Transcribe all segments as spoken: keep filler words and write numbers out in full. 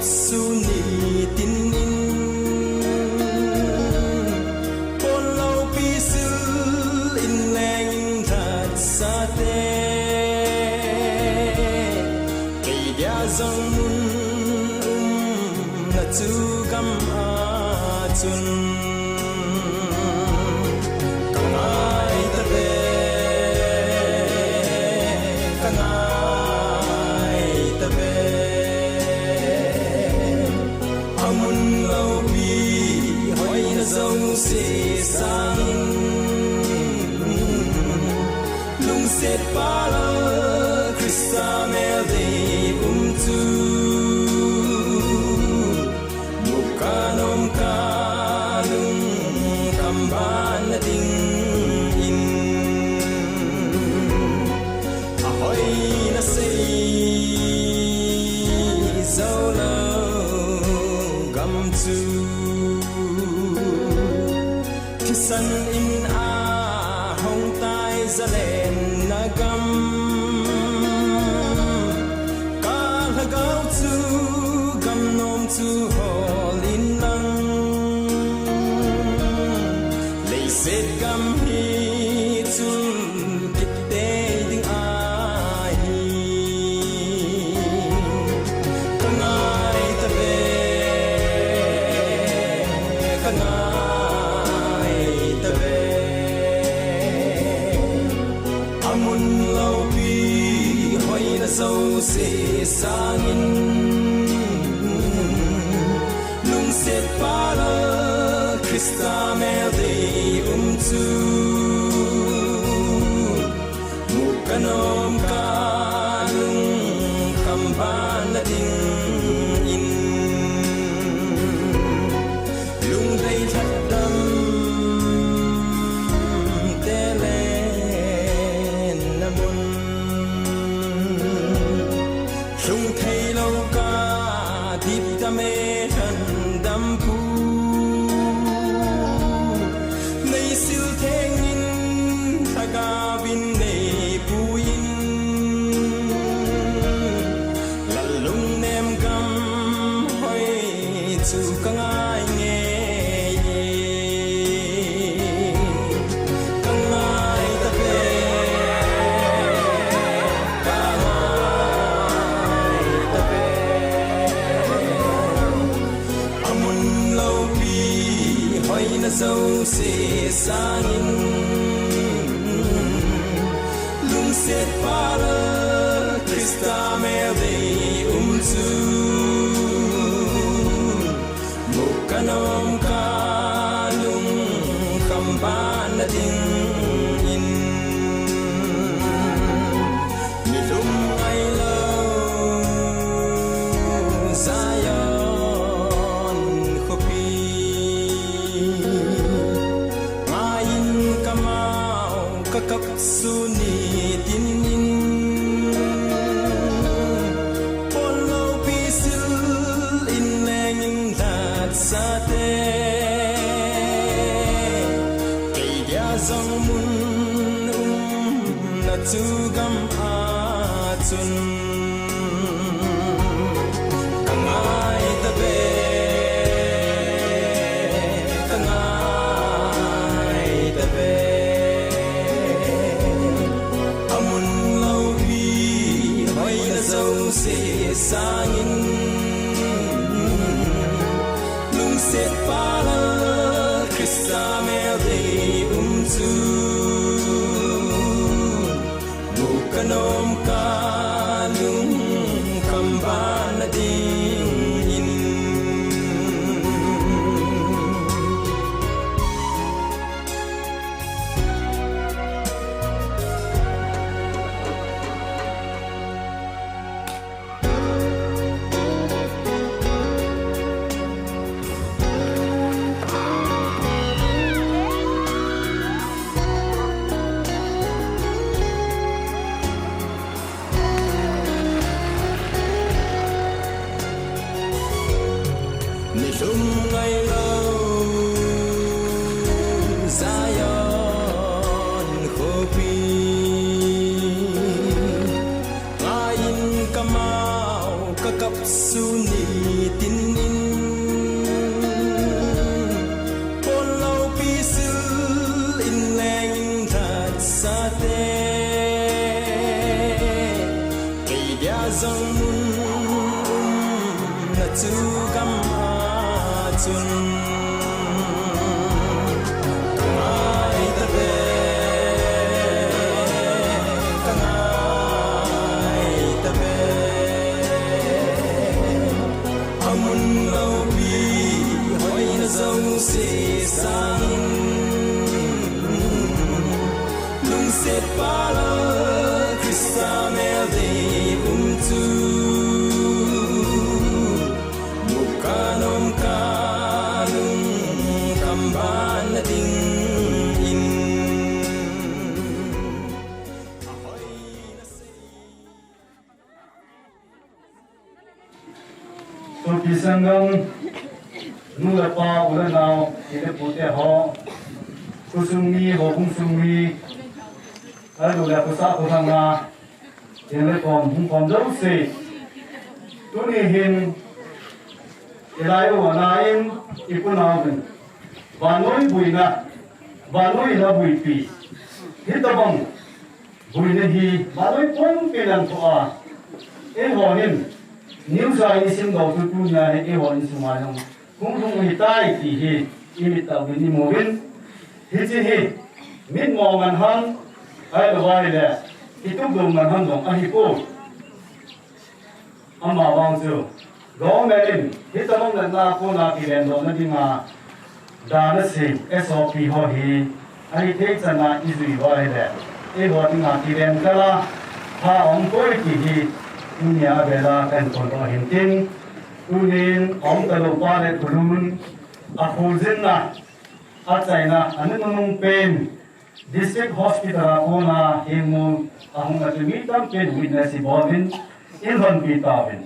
Suni tin in, pon loupi sil in leng in lhat sate, kei dia jong mun umna chu gam a chun ka ngai ta ve, ka ngai ta ve. A mun loupi hoina jouse sangin, lungset pala Christa mel dei um chu, mu ka nom ka lungkham ban na ding in, a hoina sei jou lou gam chu, thisan in a hong tai zalenna gam, ka lhagao chu gam nom chu hol in lang, leiset gam hi chun kit tei ding ahi. Ka ngai ta ve, ka ngai ta ve. A mun loupi hoina jouse sangin, lungset pala Christa mel dei um chu, mu ka nom ka lungkham ban na ding in, lungdei lhadam te len na mun, lhung thei lou ka dip dam e lhan dam pu, nei sil theng in lhagao vin nei pu in, lal lungnem gam hoi chu ka ngai ngei e. Ka ngai ta ve, ka ngai ta ve. A mun loupi hoina jouse sangin, lungset pala Christa mel dei um chu, mu ka nom ka lungkham ban na ding in, nilhum ngai lou Zion khopi, ngai in ka mau ka kap suni tin in, pon loupi sil in leng in lhat sate, kei dia jong mun umna chu gam a chun, ka ngai ta ve, ka ngai ta ve. A mun loupi hoina jouse sangin, lungset pala Christa mel dei um chu, mu ka nom ka lungkham ban na ding in. Ka kap su ni tin in, pon lo pi sil in leng in that sa te. Kei dia zong mun um na chu gam a chun. Ka ngai ta ve, ka ngai ta ve. A mun lopi hoina zong se sangin, lungset pala Krista mel dei um chu, muka nom ka lungkham ban na ding in. Sopi sanggam, nu le pa, u le nao, pi le pu te ho, khosung mi, houbung sung mi, ahilouleh khosa khosa nga, pi le khom, hung khom jouse. Tuni hin, i lai u ana in, i pu nau vin. Vannoi buina, vannoi la buipi. Hitabang, buina hi, vannoi pumpi lang thu a. Eiho hin, news a i sim lou tu tunia hi, eiho in sunga jong hung lhung hi tai ti hi, i mit tah uvin i mu uvin. Hiche hi, mit mong man ham, ahilou vai le, i tup lou man ham jong ahi poi. Amavang chu, government in, hitabang natna kona kivendohna dinga, dan a sem, S O P ho hi, ahi thei chan a i jui uva ahile, eiho dinga kiven kal a, pha um poi ti hi, tunia avela kahin phondoh ahin tin, tunin, aum talou pa le khulun, akholjinna, achaina, anunung pen, District Hospital a kona hi mu ahung a chu mi tampi in witness i bol uvin, i lhonpi tauvin.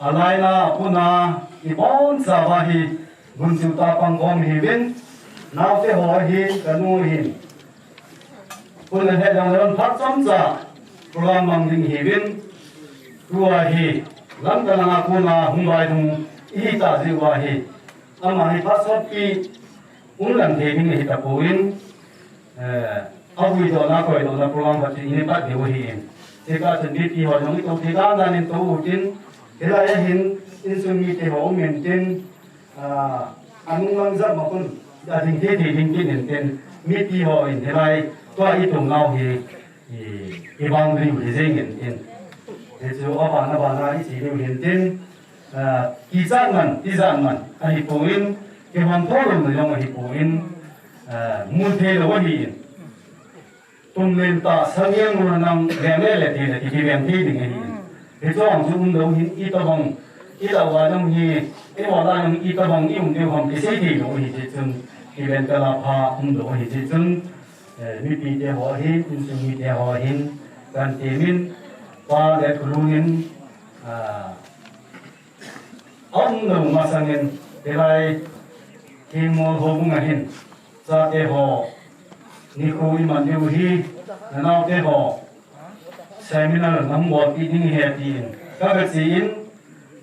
Alaina a kona i bonchauva hi gunchu tah pang khom hiuvin, naote ho hi ka nu hin. Kona he dang lon phat chomcha program mang ding hiuvin, tua hi Lamka langa kona hung vailhung i hi tah jeh uva hi. Ama hi phat sotpi um lang thei ding ahi tapon, eh, avuidohna koidohna program khat chu i nei pat diu ahin. Chukah chun mipi ho jong i tou thei dan dan in tou utin, hilai a hin insung mite ho um intin, ah, anung lang jat ma khun, ading thei thei ding kin intin, mipi ho in hilai tua i tou nau hi, i, i boundary u hi jeng intin. Hichu abana bana i chi diu hintin, Ah, kichat man, tijat man, ahipon, kihon thou louna jong ahipon, ah, mu thei lou ahin. Tum len tah, sa ngiang lou nang, lem le le thei le, kiveng thei ding ahin. Hichu ang chu um lou hin, itobang, i lah uva jong hi, eiho lah jong itobang, i um diu ham, kisei thei lou ahi jeh chun, kiven kal a pha um lou ahi jeh chun, eh, mipi te ho ahin, insung mite ho ahin, kan temin, pa le khulun in, ah, Aum lou masangin, hilai, Hengmol houbung a hin, chate ho, nikho i man diu hi, na naote ho, seminar na hung bolpi ding ahi tin, ka gache in,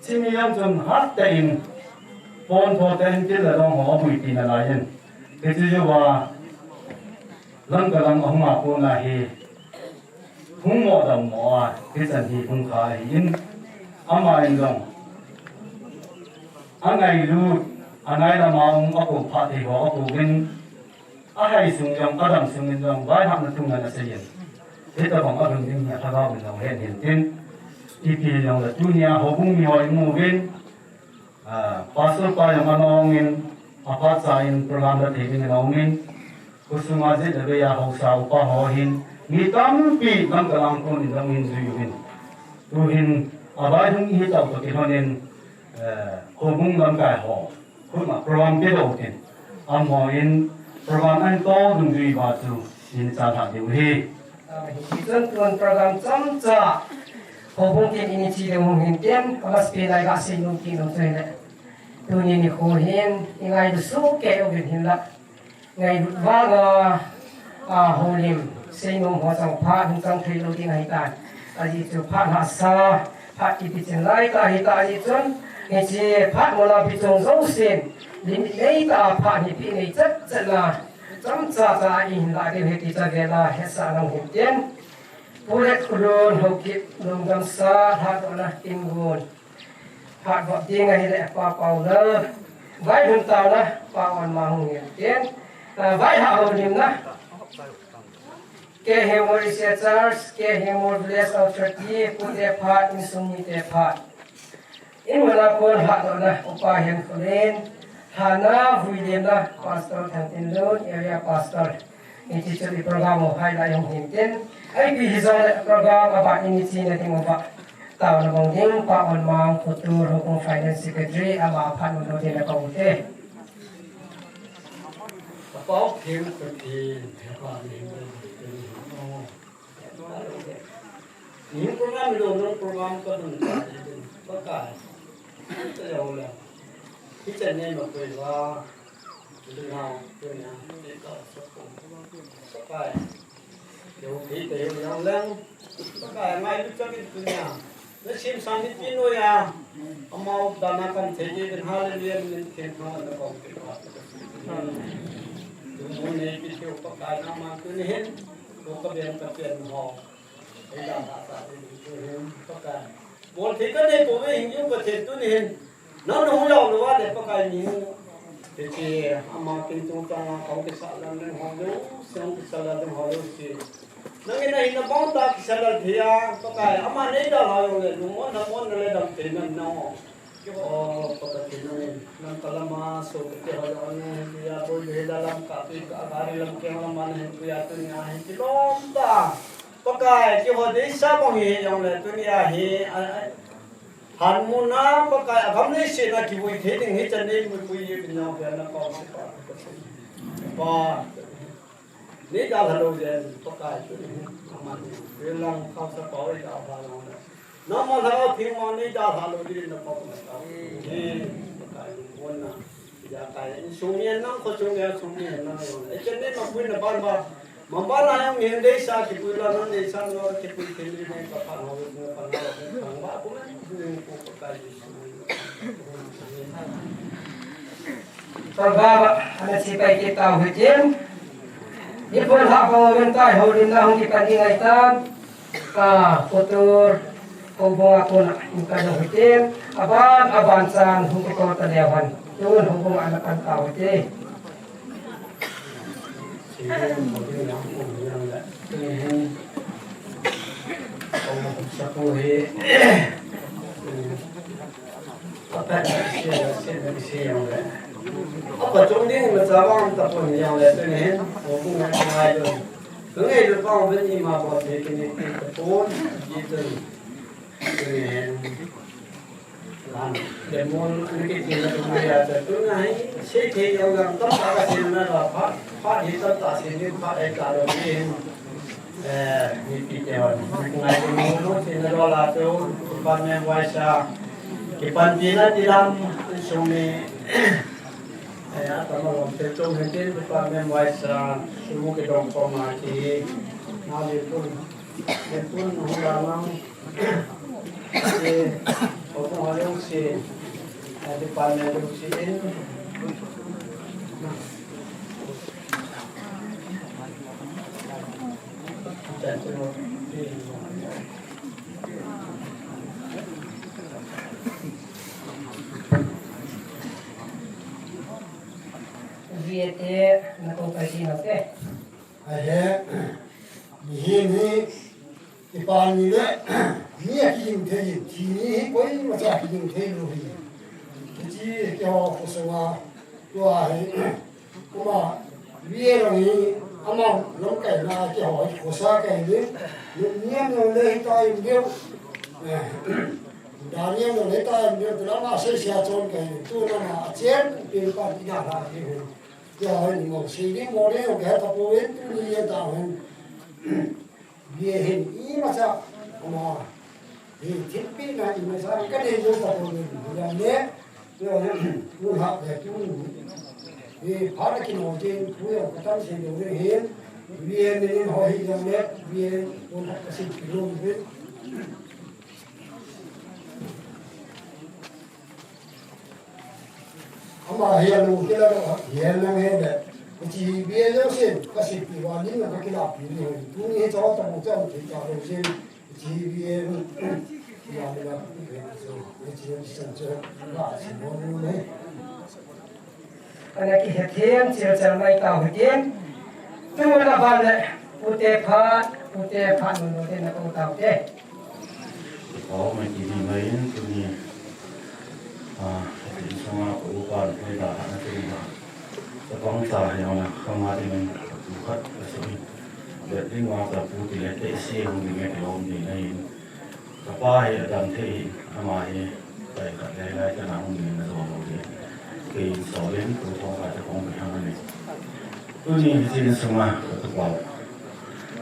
chimi jong chun hattah in, pon tho tah in thil le dong ho abuipi nalai in. Hiche jouva, Lamka lang ahung a kona hi, Hung mo dam mo a, hichan hi hung kha ahin, ama in jong. Angailut, anai lama um, akou phat thei ho, akouvin. Ahai sung jong, adam sungin jong, vaihopna thu ngen aseiyin. Hitobang alhun ding hi, alhagao in jong, hen hin tin. Ipi jong le, tunia, houbung mi ho i mu uvin. Ah, Pastor pa jong ana ong in, aphat cha in program la thei ding in ana um in, khosunga jet le vei a haosa upa ho hin, mi tampi Lamka lang kon in dong in jui uvin. Tuhin, avaihung i hi tau toh kilhon in, eh, houbung lamkai ho, khut ma program pe lou tin, amaho in program ahin to dungjui uva chu, in chan ha diu hi. Ah, hichun tun program chomcha, houbung tin ini chi ding hung hin tin, amas pe lai ga sei nom ti nom chai le. Tuni nikho hin, i ngailu soh kei uvin hinla. Ngailut vanga, a, houlim, seinom ho chang phat hin chang thei lou ding ahitan. Ajeh chu phat hahsa, Phat kiti chin lai ta hi ta ni chun, hiche phat muna pi chung jousen, limit nei ta phat hi pi nei chat chat na, chomcha cha i hin la ding hi ti cha ve la, hesa nang hin tin. Pu Letkhulun, Haokip, Lungdam Sat, Hatona, Tingun. Phat vop ding ahile Pa Paulal. Vaihom taona, Pa Onmang hung hin tin. Ah, vaihah houlimna. Keiho Malaysia Church, Keiho Village Authority, pute phat, insung mite phat. In muna kon hatona, Upa Henkholen, Hana Vuilemna, Pastor Thangtinlun, Area Pastor. Hiche chu i program u highlight hung hin tin. Ipi hijongle program a ban in i chena ding uva. Taona bang ding, Pa Onmang, Khutur, Houbung Finance Secretary, ama phat mun lou ding na ka u te. Apau Theng Pathen, Hepa ni hin, ni hin, oh. Ni program lo, nang program ka dun ka, ka ka. Ka ya ho la. Ki chen ne ma koi wa. Dun ha, dun ya, ni ka sa ko. Sa kai. Yo, ki te yo yang lang. Sa kai, ngai lu cha ki dun ya. Na sim sa ni pin o ya. Amau dana kan thei ke, hallelujah, min thei na na kong ke pa. Tun mun nei pi thei Pakai na ma tuni hin, ko ka ben ka pen ho. Ei da da da, ei du tu hin, Pakai. Bol thei ka nei po ve hin, yu ka thei tuni hin. Nang na hu lau lo va le Pakai ni. Te che, ama kin tung tang a kong ke sa lam le ho lo, sang ke sa lam le ho lo si. Nangin ahin nabang tah kisalal thei a, Pakai, aman eidalha jongle, lungmonna, monna le damtheina nangho. O, Pakai, nangin, nang kalama, so, keiho jong, nang hin puiya, boi, boi, la lam, ka, pi, ka, gari lam, keng lam, man, hin puiya, tunia, hin, kilom tah. Pakai, keiho deisah bang hi, jongle, tunia, hi, a, a, hanmuna, Pakai, agam leiset a, kivui thei ding, hichan nei, mui, pui, ye, pin, jong, pia, na, pa, si, pa, pa, si. Pa. Nei dalha lou jeh in, Pakai chu, aman, velang khausa pao ei dalha lou na. Nangma lhagao theng ma nei dalha lou ding in na pao na ta. Ni, Pakai lungmonna. Ijakai, insung mi nang, khosung mi, sung mi nang. Ei chen nei mapui na ban ba. Mamba na jong nei deisah kipui la, nang deisah lou kipui thei ni nei ka phan ho, nei phan ho, nei phan ba, ku na, ku, ku, Pakai Jesu. Program ana chepai kit tau hitin. Niphun lhah bang ven tai, houlimna hung kipan ding ahitan. Ah, Khutur, houbung a kona, in ka dong hitin. Aban, aban chan, hung kiko ta leu hen. Tun houbung a ana pan tau hite. Apa chong ding ma cha vang ta pon yang le tuni hin, o bu ngai ngai lo. Ngai lo pang ben ima bol thei kini ti ta pon, ji tun. Tuni hin. Lemon, ani kiti na tu ya ta tu na hi, sei thei jong jong tam ta ka sin na la pha, pha hi tam ta sin ni pha ai ta lo ni hin. Eh, ni ti te hon. Ngai tu mo mo sin na lo la tu, pan me wai sa. Kipan ti na ti lam, sung ni. Eh, a ta ma lom te tu hin ti, pan me wai sa, sung mo ki dong ko ma ki. Na li pun, li pun hung la nang. Department Viete na ko ka ji na te. Ahe, mihem hi, kipa ni le, mi a kijing thei in, thi ni hi, koimacha kijing thei lou hi. Hiche, keiho khosunga, tua hi, kuma, vi e lang hi, ama lamkaina, keiho hi, khosa kai ni, ni, ni a ni le hi ta in deu, eh, Daniel no le ta in deu, tu lama sei sia chon kai ni, tu lama a chen, pin pan ina la hi hi. Tua hi ni mo, sei ding mo le, o kei ta po ven, tu ni le ta ven. Bia hin imacha, ama, hi thilpehna imacha, ka nei jou ta pon, hilai le, tua hi, tu ha, le tu, hi, pha na kin ho jeng, tu ya, ka tam sei jou le hin, bia ni ho hi jong le, bia, tu ha, ka sei ki lo, hi. Ama hi alo kila lo, hi alo he le. Hiche hi B A lo sin, ka seipi uva, nin na ka kila pi ni. Tuni hi chaw ta bu chaw ti ta lo sin. Hiche hi B A lo. Ya, ya, hiche hi san cha, ba, si mo ni. Ana kihethem chil chal mai tau hitin. Tuna ban le, pute phat, pute phat nu nu te na ko tau te. Aw, mai ti ni mai in tuni. Ah, insunga ka upa in koi da na tuni ba. Chapang cha hi na kama ding in ka tu khat ka so in. Let ding wa ka pu ti le te si hung ding e ka lom ding na in. Ka pa hi a dam thei hi, ama hi tai khat le lai ka na hung ding na zo lo ding. Kei in so len tu thong ka te kong ka hang ni. Tuni hiche insunga ka tu pa.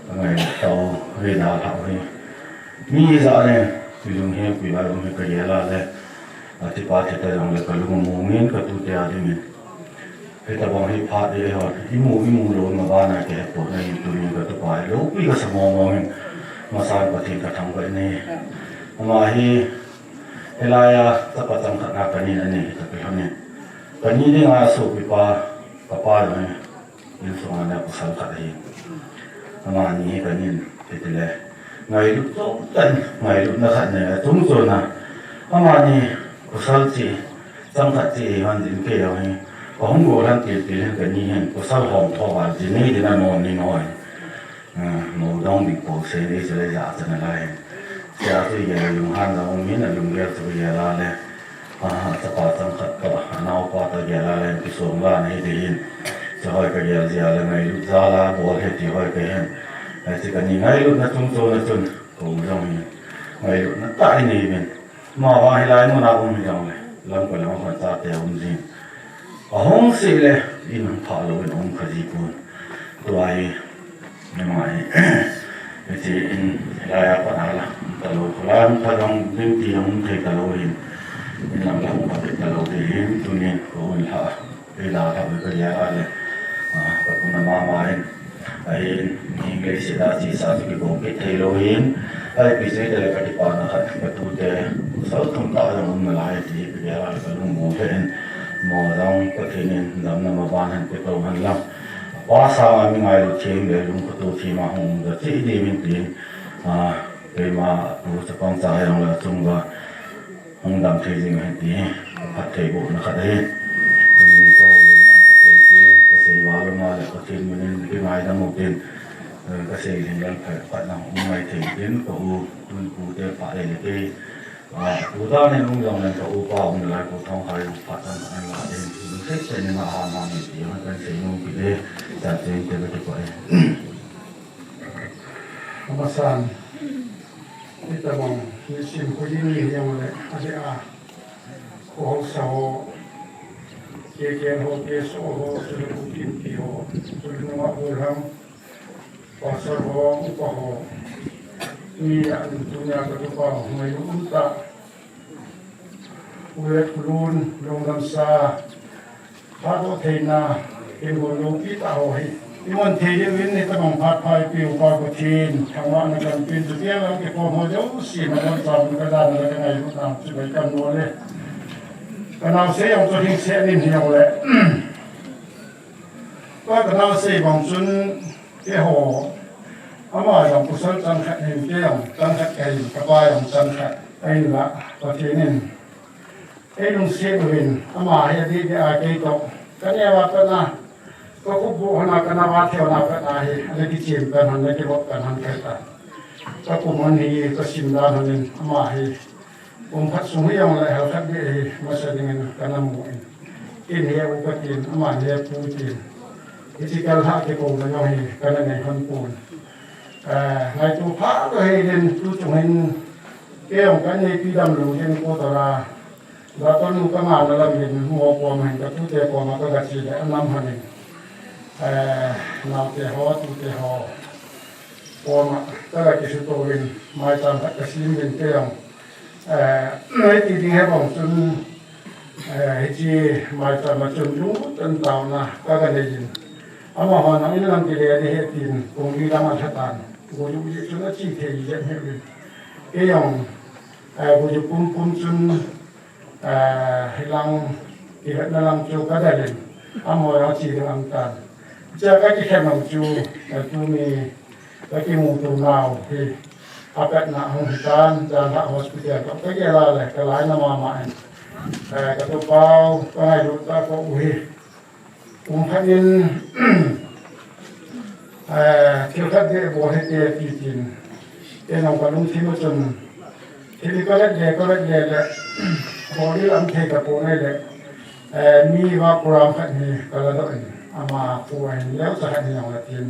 Ka ngai tau ve da ha hi. Mi za le, mi lung he, mi lai lung he ka gel a le. A ti pa ti ta jong le ka lung mong in ka tu te a ding in. Hitabang hi phat hi ho, i mu, i mu lo ma bana ke he po na in tuni ka tu pa hi lo, pi ka sa mong mong in. Masan Pathen ka thangvah in. Ama hi, hilai a, chapa chang khat na ka ni na ni, ka pi hon in. Ka ni ding a sopipa, ka pa jong hi. Insunga na pasal khat ahi. Amani hi ka nin, hiti le. Ngailut chom tan, ngailutna khat nei, achung chon a. Amani pasal chi, chang khat chi, han din kei ahi. Ka hung go han til til hin ka ni hin, pasal hom tho val chi nei din a non ni noi. Ah, mo dong ding po se nei se le ja chan a lai. Sia chu ya yung han la ong min a lung gel chu ya la le. Ah, chapa chang khat toh, a naopa toh gel a le, kisong la na hi ti hin. Chahoi ka gel jia le ngailut jal a, bol hi ti hoi ka hin. Ai, chi ka ni ngailutna chung chon a chun, ko jong hin. Ngailutna tah i nei uvin. Amavang hilai mun a um hi jong le, lam ko lam a kon chate um jin. Ahung si le, in hung pha lo in hung kha ji pon. Tua hi, Ama hi, hiche in, hilai a pat a la, um ta lou, khulai hung pha ding, ding ti hung thei ta lou hin, in lam la hung pha thei ta lou ti hin, tunin, ka un lha, kei la lha, ka ya a le, ah, ka kun a mama hin, ahin, ning lei se da chi sa chu kiko kit thei lou hin, ai pi se te le ka kipana khat, ka tute, sal thum ta jong um nalai ti, ka ya a le, ka lung mo the hin, mo jong, Pathen in, damna maban hin, pe tou hen lang. Pa sanga mi ngailut them le lungkhoto them a hung um jeh in, tin, ah, keima pu chapang cha hi jong le achung uva hung dam thei jing hen ti hi, phattheibohna khat ahi. Tuni ka houlimna ka sei tin, ka sei val um a le Pathen min in kingaidam u tin, eh, ka sei lhing lam phat, phat na um mai thei tin, ka u, tun pu te pa le le kei, Ah, u dan in um jong leng ka upa um lai pu thong khai jong phat an an la in, in thei thei ni na ha ma ni ti hon kan sei nom kit e, chan chen te ka ti ko e. Amasan, hitabang, nisim khu ding ni jong le, a de a, khu ho sa ho, ke ke ho, ke so ho, su le khu tin ti ho, su le nunga ho lam, Pastor ho, upa ho, mi a, tunia ka tupa ho, mai um ta. Ulet kulun, lungdam sa. Phat ho theina, kin ho lo pi ta ho hi. I mon thei ding in ni ta bang phat phai pi upa ko thin, thangvahna kan pin tu tia lam ke ko ho jo si na lam sa ka dan la ka ngai ru ta chu bai kan mo le. Ka nau se jong chu hing se nin hi jong le. Tua ka nau sei bang chun keiho, ama jong pasal chang khat ahin, kei jong chang khat kahin, ka pa jong chang khat ahin la, Pathen in ei lungset uvin, ama hi adih dih a kei toh ka neo a pat na, ka khup boh hon a ka nao a theo na pat na hi, ana kichem kan hon, ana kivop kan hon kei ta. Ka kum hon hi ka sim dan hon in, ama hi Kum khat sung hi jong le hal khat beh hi masa ding in ka na mu in. Ken hi a u ka tin, aman hi a pu tin. Hiche kal ha kikouna jong hi ka na nei hon pon. Eh, ngaito pha lou hi din tu chung hin kei jong ka neipi damlou din ko ta la. Dato nu ka ngah na lam hin mo koma hin ka tute koma ka ga che le a nam hon in. Eh, naote ho, tute ho. Koma ka ga kisuto in, maicham khat ka sim din kei jong. Eh, hiti ding hi bang chun, eh, hiche maicham a chun lunglut in taona ka ga nei in. Amahon jong in lang kile ding ahi tin, pung li lang a lha tan. Guju jeh chun ache thei jeng ahi uvin. Kei jong, eh, guju pum pum chun, eh, hilang Kihetna lang chu ka del in, amaho jong che ding aum tan. Hichea ka kikhen u chu, eh, tuni ka kimuto nau hi, apatna ahung hitan, Janlhah Hospital toh ka gel a le, ka lainat mama in, eh, ka tupa u, ka ngailut tah u hi. Kum khat in, eh, thil khat beh bol hite ti tin. Kei jong ka lungthim a chun, thil hi ka vet le, ka vet le le, bol ding lam thei ka pon ahile, eh, mi va program khat hi ka ladoh in, ama pu ahin, neocha khat hi jong la tin.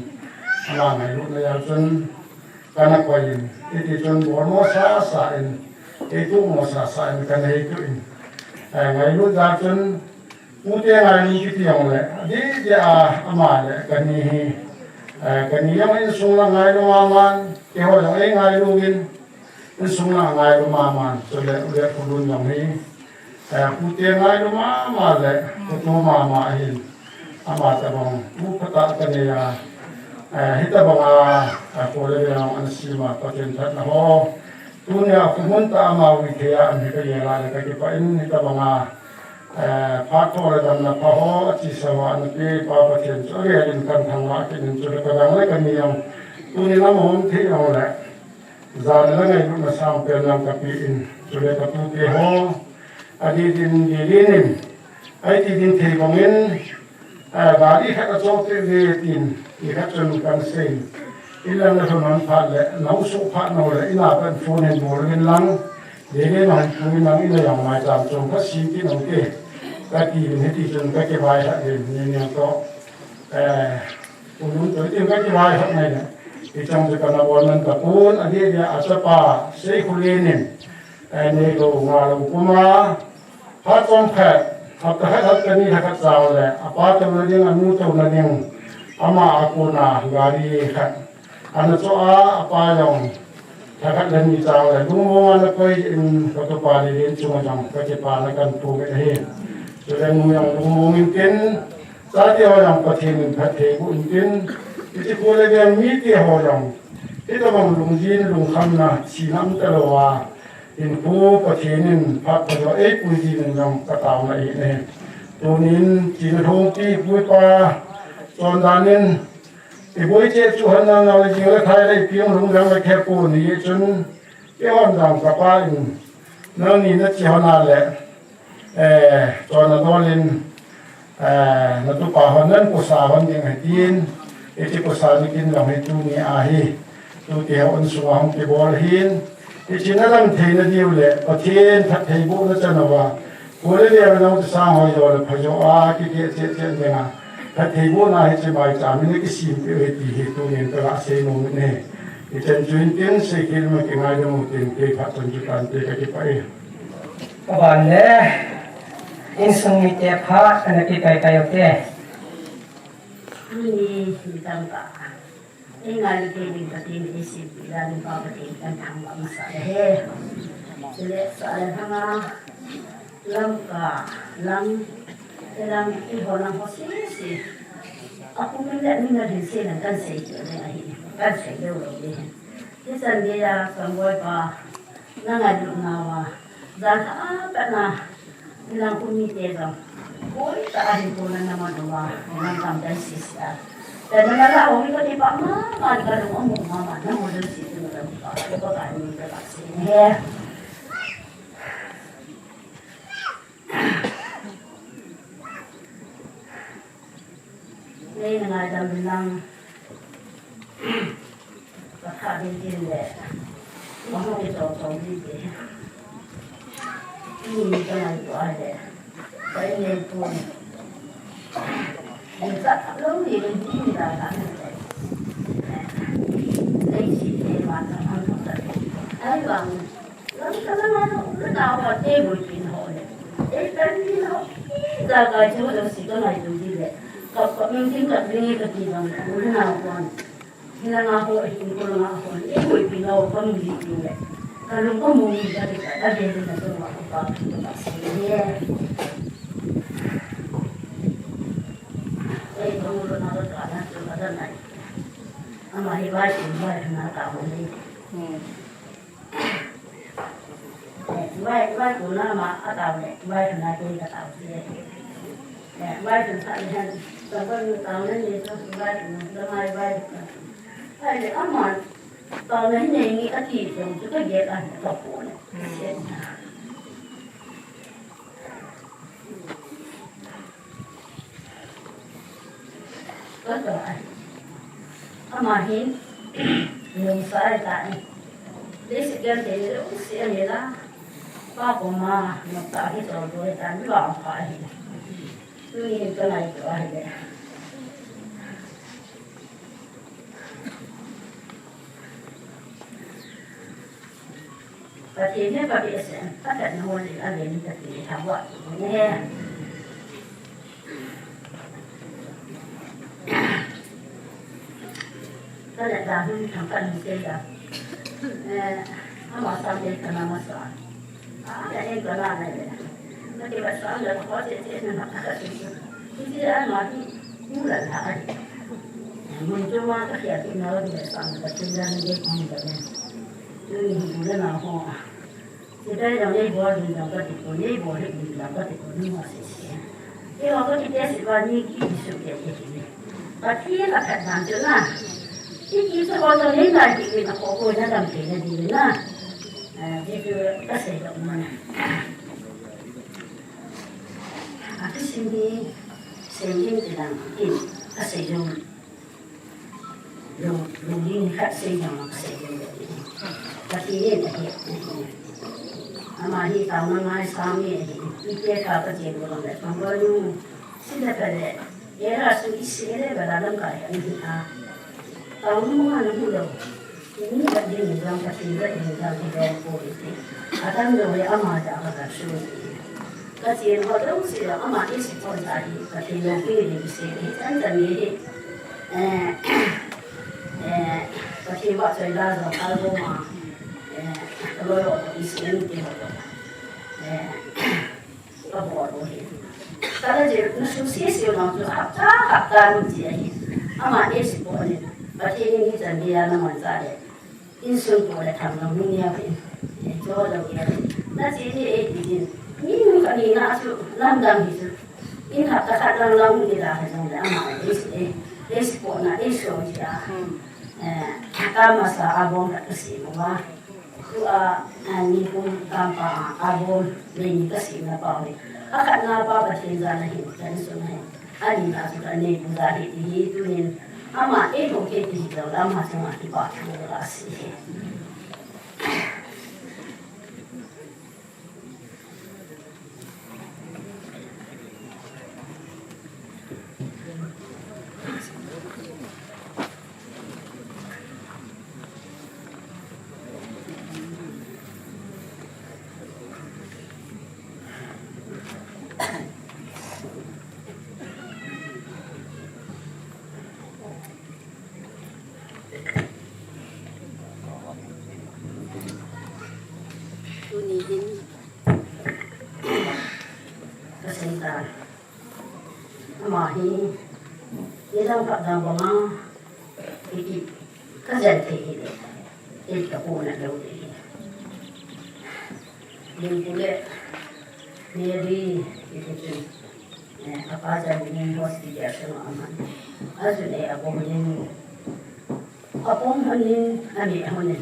Ama ngailutna jal chun, ka na koi in, hiti chun bol mo sasa in, kei tu mo sasa in, ka na hei tu in. Eh, ngailut jal chun, Pute ngailu kiti jong le, adeh deh a ama le kani hi, eh, kani jong insung lang ngailu mama in, keiho jong ei ngailu in, insung lang ngailu mama in, chule u le pu Lun jong hi, eh, pute ngailu mama le, pu tu mama ahin, ama tabang, u phatah ka nei a, eh, hitabang a, eh, pu le le jong ana sem a, Pathen phatna ho, tunia khu mun tah a ama ui thei a, an hi ka gel a le ka kipah in, hitabang a, Eh, phat tho le damna pha ho, achesa ho, ana pe Pa Pathen chu avel in kan thangvah kit in, chule ka dang le ka ni jong, tunin ama hung thei jong le, jana le ngailutna sangpen jong ka pe in, chule ka tute ho, adeh din, deh din in, ahi ti din thei bang in, Eh, gari khat a choh peh ve tin, nikhat chun kan sei. In lang na thon hon phat le, nau suh phat nau le, in a kan phone hin bol uvin lang, dei dei ma hin pu in lang, in a jong maicham chom khat sem kit nau te. Ka ti uvin hiti chun ka kivai hat uvin, ni ni toh. Eh, u Lun toh tin ka kivai hat ngai le. Hichang chu ka na bol man ta pon, adeh deh a chapa, Seikholian in, eh, neilou ngalou kum a, Phat chomkhat, hapta khat, hapta ni, lha khat chang le, apa touna ding, anu touna ding, ama a kona gari khat ana choh a, apa jong lha khat lha ni chang le, lungmong ana koi in, ka tupa Lelen chunga jong ka kipana kan pu ve ahi. Chule nu jong lungmong in tin, chate ho jong Pathen in phatthei boh in tin, hiche khu le veng mite ho jong, hitabang lungjin lungkhamna, thina um talou a, Hinkho Pathen in phat pha jo eipui ding in jong ka taona ahi ne. Tunin, china thong ti pui pa, chondan in, i boi che chu han nang nang le jing le thai le i piang lung jang le khe pu ni chun, kei hon jong ka pa in, nang ni na chi hon a le, Eh, chon a dol in, eh, na tupa hon nan kusa hon ding ahi tin, hiche kusa ni kin jong hi tuni ahi, tute hon sunga hung kibol ahin, hiche na lam theina diu le, Pathen phattheibohna chan uva, kule le nau te sang hoi jo le pha jo a, kiti che che ding a, phattheibohna hiche maicham in kisem peh u ahi ti hi tunin ka ga sei nom in ahi. Hichan chu in tin, Seikhel ma kingaidam u tin, kei phat chun chu tante ka kipah e. Ka ban le, insung mite phat, ana kipai pai u te. Tuni, midang ka. Ei ngailu thei ding Pathen, ei sempeh dan Pa Pathen kan thangvah masa le he. Chule, sa le hanga, Lamka, lang, lang, eiho lang ho sese. Akum in le min a din sei lang kan sei kit le ahi, kan sei lou lou le. Hichan geiya Samboi pa, na ngailut nauva, jan a pat na, nilang khu mite jong, koi tah a hinkho na na man uva, nilang kam dai sese a. Tena na la ong ko ti pa ma, ma ka lung amu ma ma, na mo lung si tu na lung pa, ko ka ni ka la si ne. Nei na ngaidam in lang. Ka tha ding ding le. Ma hung kito to ding ding. Ni ni ka ngai to a le. Ka in nei to. Ni sa ka lo ni ni ni da da. Nei si te ma ka ang ka. Ai bang. Lam ka lang ano, na tao ka te bui kin ho le. E kan kin ho. Da ka chu da si ka ngai tu di le. Ka ka min kin ka ni ka ti bang. Ul na kon. Hina nga ho, hin ko nga ho. E bui kin ho ka mi di le. Ka lung ka mu ni ka ti ka da de na so ma ko pa ko pa si ye. E ko mu na ka na so ka da nai. Ama hi vai kin vai na ka mo ni. Hmm. Vai, vai ko na ma a tao le, vai ko na ke ka tao le. Vai kan sa ni han, sa ba nu ta na ni sa vai kan sa mai vai. Ai le ama ta na ni ni a ti so chu ka ge a ka ko ne. Ka to ai. Ama hin lungsa ai ta ni. Dei si gen te ni lungsi ani la. Pa ko ma, ma ta hi to do ta ni la pa hi. Tuni hin ka ngaito ahi le. Pathen hi ka behseh, ka phatna ho jeh a ven ka ti tha va ti ne. Ka le da hun thang ka ni se da. Eh, ama sa le ka na ma sa. Pathen aphatdan chu na. Hiti chu ho chu nei ngai ti na ko ko na dam thei na di na. Ah, ti chu ka sei dok ma na. A thusim hi sei ding ti dang in ka sei dong. Lung, lungding khat sei dong ka sei dong. Pathen ahi. Ama hi taona ngaisang mi ahi. Ite kha ka che dong le pang dong. Sila ka le. Era su isi ele ba la lam ka ya ni a. Tau nu ma na mu lo. Ni ba ni ni jang ka ti ba ni jang ki jang ko ni ti. A tam lo le ama ja ka ka su ni. Ka ti en ho lo si lo ama isi ko ta ni. Ka ti lo ki ni si ni. Tan tan ni. Eh, eh, ka ti ba choi la jang ka lo ma. Eh, ka lo lo isi ni ti ho. Eh, Ka bol u hi. Ka la jeh, na su sese u nang chu hapta, hapta ni ti ahi. Ama e si po ni. Pathen in hichan gei a na man cha le. Insung po le tham nang hung nia phin. E cho lo nia phin. Na chi ni e ti din. Ni nu ka ni na chu lamdang hi chu. In hapta khat lang lang ni la ha jong le ama e si e. E si po na e so ji a. Hmm. Eh, ka masa a bom ka si mo wa. Tua, a, ni kum kampa a, a bom, le ni ka si na pa hi. A khat na pa Pathen ja na hin, ka ni so na hin. A ni na su ka ni pu ja hi ti hi tu nin. Ama e ho ke ti hi lo la ma chang a ti pa thu la si hi. Tuni hin ka sei ta. Ama hi, ni dang khat dang banga, i, i, ka jen thei hi le, i ka pu na lo le hi. Ling pu le, Mary, i ti chu, eh, a pa jan ni hospital sunga aman. A chu ne a ko ni. Ka pom honin, a mi honin.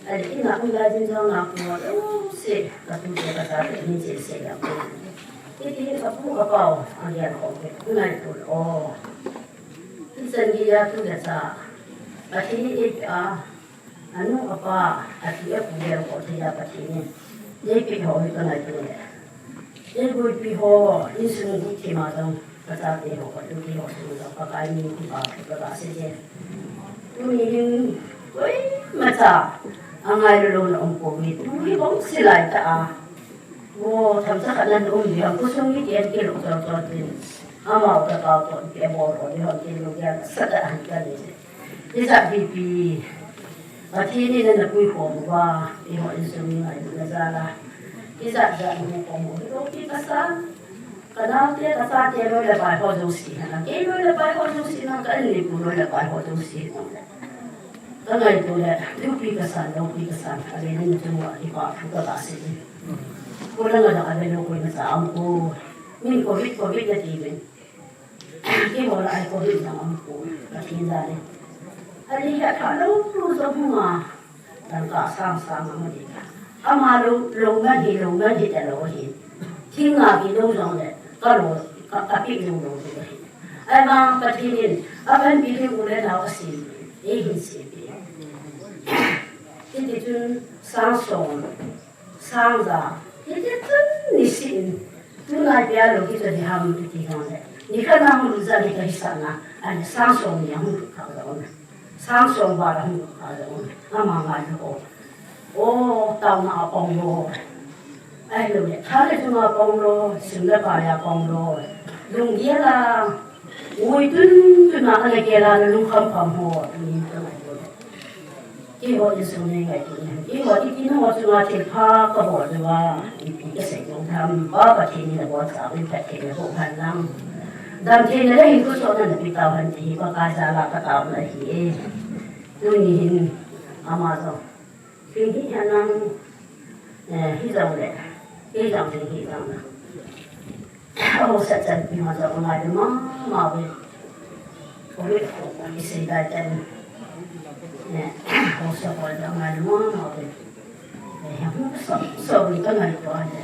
A le ina um lai jin jong na ku mo, oh, se, ka tu se ka sa te ni se se ya ko. Ti ti ka pu ka pau, a ya ko ke, ngai tu, oh. Ti san gi ya tu ya sa. Ka ti ni e a, a nu a pa, a ti e ku ya ko te ya ka ti ni. Ye pi ho ka ngai tu le. Ei guipi ho, insung guipi ma jong, ka chate ho, ka tupi ho, sung jong, Pakai min kipa thu ka ga sei je. Tuni hin, koimacha, a ngai lou lou na um pouve, tu hi bou silai ta a. Wo, themcha khat nan um ding ham, khosung miten kilou chol chol tin. Amau ka pau ton, ke bol ko, ding ham, tin lou dia, sa ta han ka ni. Ijat pipi. Pathen in ana puikhom uva, eiho insung ngailutna jal a. Ijat jat hukhom u hi loupi kasan. Ka naote, ka chate loi le pai ho jouse hi na. Kei loi le pai ho jouse hi na, ka in le pu loi le pai ho jouse hi na. Ka ngaito le, loupi kasan, loupi kasan. Ka le nin chung uva, kipa thu ka ga sei. Ko la nga la ka le lou koimacha um ko. Min covid, covid nati uvin. Keiho lah a covid jong aumpoi, Pathen jal in. Alhi khat khat lou lou jong hung a, dangka sang sang a um e. Ama lou, lou ngen hi, lou ngen hi talou ahi. Thing nga kilou jongle, kalo, ka, kapeh lou lou ding ahi. Ahivang Pathen in, apanpi ding u le nao asem, eihin sem e. Hiti chun sang som, sang ja, hiti chun nisih in, tunai pia lou hi chu diham iti jongle, nikhat na hung lut ja hi kahisah na, ahile sang som ni a hung lut kha jong um. Sang som val a hung lut kha jong um. Ama ngailu o. O, taona a pang lou. Ahilouleh, tha le chunga pang lou, sum le pai a pang lou. Lunggel a, ngui tun tun a, ana gel a, na lungkham kham ho, tuni ka ngailu le. Keiho insung nei ngaito in. Keiho iti nangho chunga thilpha kabol diu va, ipi kasei nom ham, Pa Pathen in abonchauvin phatthei naboh hen lang. Damtheina le hinkho sohna napeh tauhen ti hi Pakai jal a kataona ahi e. Tuni hin ama jong thil hih hen lang, eh, hijongle, kei jong thil hih jongle. Haosa chanpi ho jong angailu mama uve. Covid ho kisei dai chan. Eh, haosa ho jong angailu mama uve. Eh, haosa, haosa uve kangaito a le.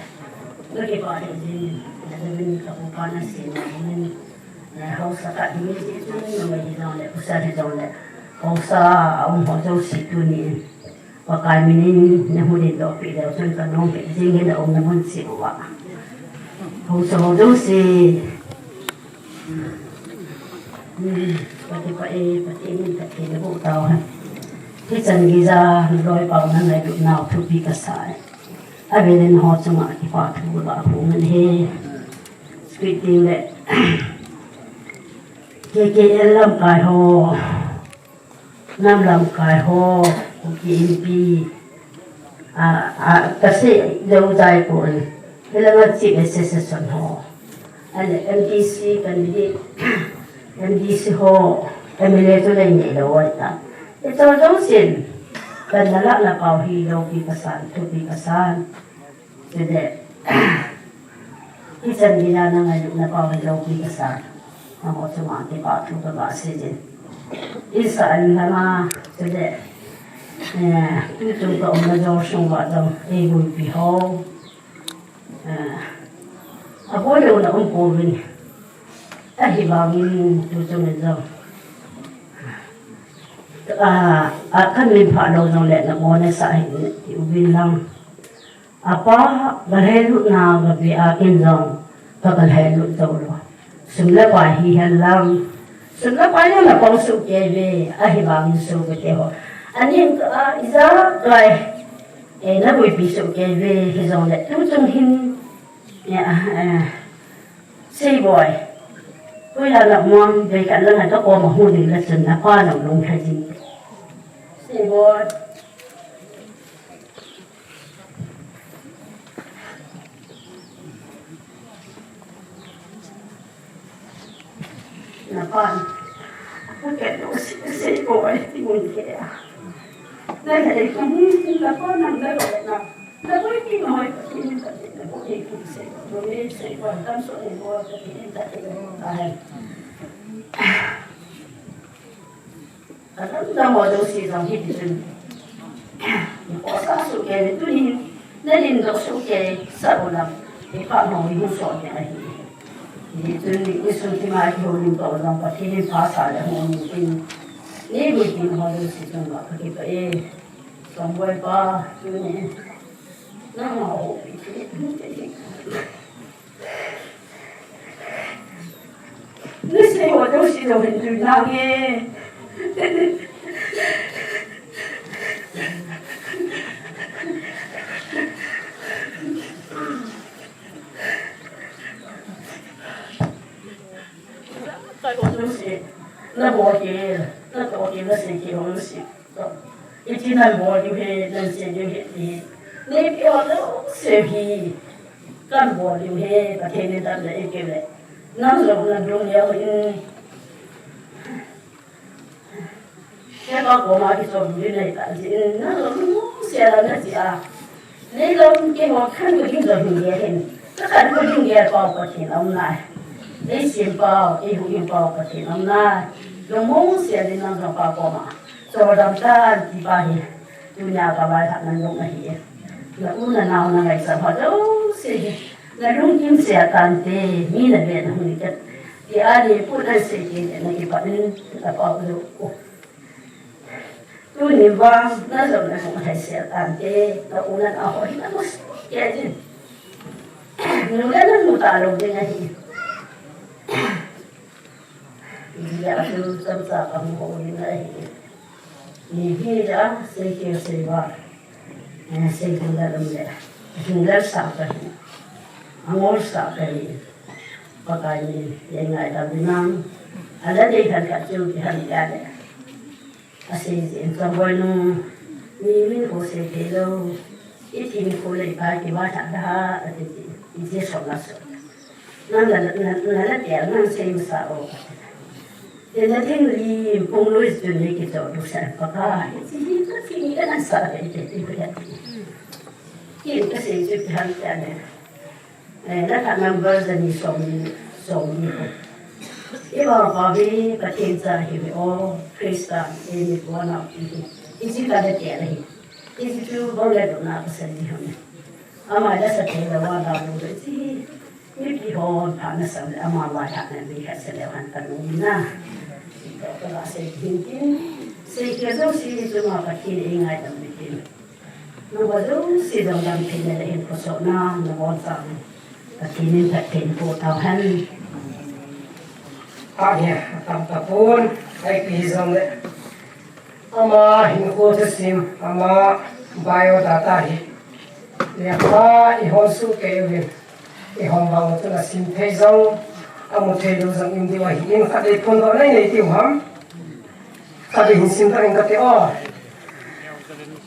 Kakipah thei jing, na jabin ka upa na sei na jing. Eh, haosa khat hi mi si tun, na mai hijongle, pasal hijongle. Haosa a um ho jouse tuni in. Pakai min in nahung dingdoh peh leu chun kanom peh jing in, na umna mun cheh uva. Haosa ho jouse. Hmm, Patipah e, Pathen in phatthei naboh tauhen. Hichan geija naloipa u nangailutnau thupi kasa e. Avel in nangho chunga kipa thu lah a hung in ahi. Scripting le K K L lamkai ho. Nam lamkai ho, Kuki Inpi, a, a, kasei jou jai poi, hilanga Chief Association ho, ahile M D C candidate, M D C ho, M L A chu lei neilou ahitai. Hicho jousen, kana lahna pau hi loupi kasan, thupi kasan. Chule, hichan geija nangailutna pau hi loupi kasan. Nangho chunga kipa thu kagah sei jin. Insah in langa, chule, eh, tuchung ka umna jou sung uva jong, eiboipi ho. Eh, aboilouna um pouvin. Ahivangin tuchung in jong. Ah, ah, kamin phah lou jongle namo nasah hih uvin lang. Apa, galhailutna gave a ken jong, kagalhailut jou lou. Sum le pai hihen lang. Sum le pai jong napang soh kei uve, ahivangin sopite ho. Aning ka, a, ijakai, eh, naboipi soh kei uve, hijongle, tuchung hin, eh, ah, eh, Seiboi. Hoiya naum, veikhat lang a kakoma hung ding le chun, napa nalung lha jing. Seiboi. Napan, napan kei lou sei, sei boi, ti mun kei a. Nalhai kha, napan nang nalhai na. Naboi ti noi, ti ni ta ti, naboi ti sei, boi sei boi, tam so ni boi, ti ni ta ti, ai. Adang dang ho jouse jong hiti chun. Khohsah soh kei, tuni hin nadindoh soh kei, sah ulang. Ipa nong ihung soh kei ahi. Hiti chun insung thima ihoulim toh jong Pathen in phasah le hung um in. Neiboipi ho jouse chunga kakipah e. Songboi pa, tuni. Nangma houpi thei. Nasei ho jouse jong hin tui nange. Nasei ho jouse, nabol kei, natoh kei, nasei kei ho jouse. Iti nabol diu ahi, nasei diu ahi ti. Neipeh ho jouse hi. Kanbol diu ahi, Pathen in damna eikeu le. Nang jong nadong leu in. Kei pa koma kichom diu nei ta jin, nang jong nung se la na ji a. Nei lou keiho khantou ding jong hin ge hin. Kakhantou ding Kei pau Pathen aum nai. Ei sim pau, ei huhhing pau Pathen aum nai. Lungmong sia din nang jong pa koma. Chodam tan ti pa hi. Tunia ka vaihahna nung ahi. Na u na nao na ngaisang ho jouse hi. Na lungkim sia tante, mi na ve na hung ni kat. Ti a ni pun an sei ti na kipat in na pau lo. Tuni vang, na jong na hung hai sia tante, na u na nao ho hi na mus. Kei din. Nu le na nu ta lo ding ahi. Ijeh a chu chomcha ka hung hou ding ahi. Ni hi a, sei kei sei va. Eh, sei kei la lam le. Hing la sa ka hi. Angol sa ka hi. Pakai ni, ye ngai ta binang. Ala dei han ka chu ki han ya le. Asei jin ka boi nu. Ni min ko sei thei lou. I thi ni ko le pa ki va tha da, ati ti. I je so na so. Nang na, na, na, na tia, nang sei masa o. Te na thing li, pung lui tu ni ki to du sa pa ka. Ti hi ka ti ni ka na sa de, te ti ka ti. Ki ka sei tu ki han tia ne. Eh, na ka number za ni som ni, som ni ko. I ba pa bi, Pathen cha hi mi o, Christa, e ni ko na ti hi. I ji ka de tia hi. I ji tu bo le do na ka sa ni ha mi. Ama da sa te la wa da lu de ti hi. Mipi hon pha na sam le ama vaihahna ding khat se le han ta nung na. Ka la sei hin tin. Sei kei jouse chu ma Pathen in ei ngaidam ding tin. Nangho jouse dongdam theina le hin khosona nabonchauvin Pathen in phatthei boh tauhen. Ahi, atam tapon, ipi hijongle. Ama hinkho thusim, ama biodata hi. Lekha ihon soh kei uvin, ihon vang u chun asim thei jong, amu thei lou jong um diu ahin, khatvei phondohna nei diu ham. Khatvei hin sim tang in kati o.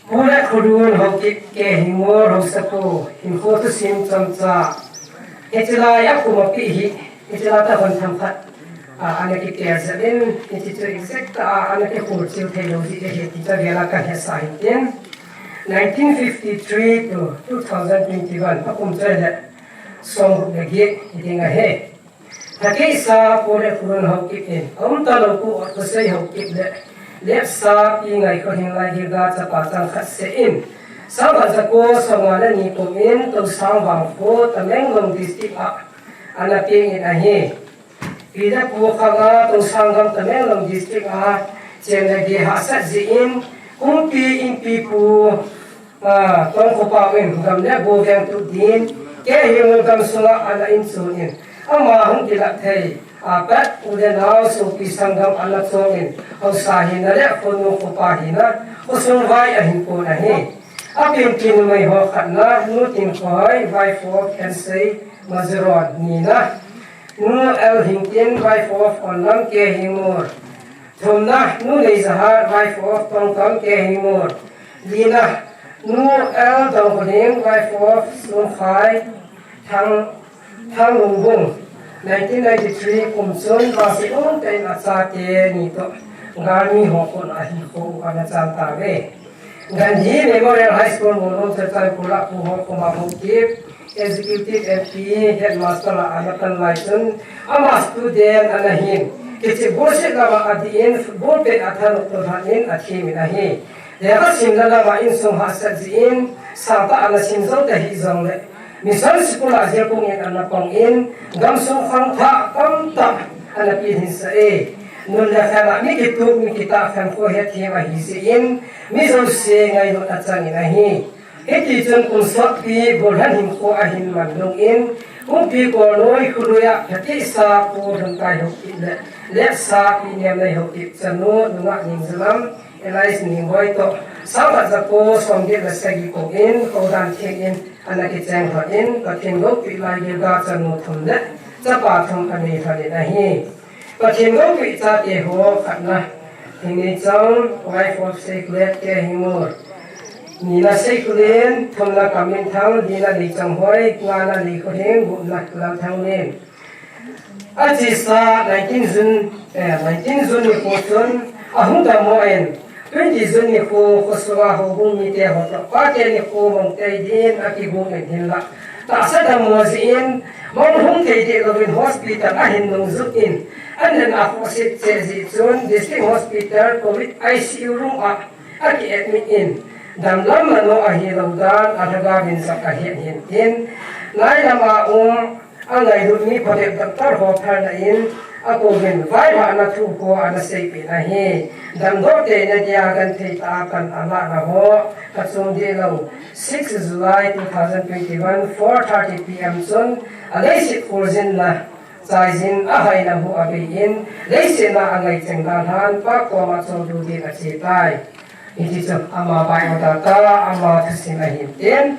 Pu le Khulun Haokip, Kehingmol haosapu, hinkho thusim chomcha. Hiche lai a kum api hi, hiche lai a tahon themkhat. A, ana kitel jep in, hiche chu exact a, ana kikhol chil thei lou jeh ahi ti chu avel a kahet sah hin tin. Nineteen fifty-three to two thousand twenty-one, akum chu ahile somgup le get hiding ahi. Thakheisa Pu le Khulun Haokip in, aum talou Pu Otkhosei Haokip le, Lepsa Pi Ngaikhohing Laigilga chapa chang khat seh in, sangkhat jako somnga le ni kum in, Tousang vangkho, Tamenglong District a, ana peng in ahi. Pi le pu khang a Tousang gam Tamenglong District a chen le gei hahsat jeh in, Kumpi Inpipu, a, Tongkhopau in gam le go veng tut din, Kehingmol gam sunga ana inchon in, ama hung kilah thei a pat u le nao sopi sanggam ana chom in, haosa hina le khonu khopa hina, khosung vai ahin pon ahi. Apenpi numei ho khatna, Nu Tinkhoi, wife of Khensei Mazaron, nina, Nu L Hingtin, wife of Onlam Kehingmol. Thumna, Nu Neijahat, wife of Tongkam Kehingmol. Lina, Nu L Dongkhohing, wife of Sumkhai Thang, Thanglungbung. Nineteen ninety-three kum chun vangset umtah in achate ni toh galmi ho koma hinkho u ana chang tauve. Gandhi Memorial High School Molnom Churachandpur a Pu Hongkhoma Haokip, Executive M P, Headmaster a ana pan lai chun, ama student ana hin, hiche bolset lama adih in, football pet a thanop toh lhan in athem in ahi. Lekha simna lama insung hahsat jeh in, sangtah ana sim jou tahih jongle, Mission School a Jirpung in ana pang in, gamsung khangthah tamtah ana pilhinsah e. Nun le khen a mi kitup, mi kitah khenkho hethem ahi jeh in, mi jouse ngailut achang in ahi. Hiti chun kum sotpi gollhang hinkho ahin man lhung in, Kumpi Kolnoi kholui a Thakheisa Pu Lhunkai Haokip le Lepsa Pi Nemnei Haokip chanu nungah Ningjalam, Elias Ningboi toh, sangkhat jako somget le sagi kum in, Houdan theng in, ana kicheng lhon in, Pathen loupina Gilga chanu thum le chapa thum anei lhon in ahi. Pathen loupina chate ho khatna, Hingneichang, wife of Sekulet Kehingmol. Nina Seikulen, thumna Kamminthang, lina Neichonghoi, ngana Neikhohing, gupna Lalthanglen. Achesa nineteen June, eh, nineteen June nikho chun ahung dammo in, twenty June nikho khosunga houbung mite ho toh pate nikho mong tei din akigong in hinlah, Tahsa dam mo jeh in, mong hung thei thei louvin hospital a hin nung jut in, an hen a khosit cheh jeh chun District Hospital Covid I C U room a a ki admit in, dam lam mano ahi lou dan a lhagao vin jong a hian hin tin, nai lam a um a ngailut mi phabep doctor ho phalna in a kouvin vaihahna thu ko ana seipeh in ahi. Damdoh teina dia genthei tah a pan a lahna ho ka chung deh lou. Six July two thousand twenty-one, four thirty P M chun a leiset kholjinna chaijin a haina hu a bei in, leiset na a ngai cheng dalhan Pa koma chondu din a che tai. Hiti chu ama biodata, ama thusim ahin tin.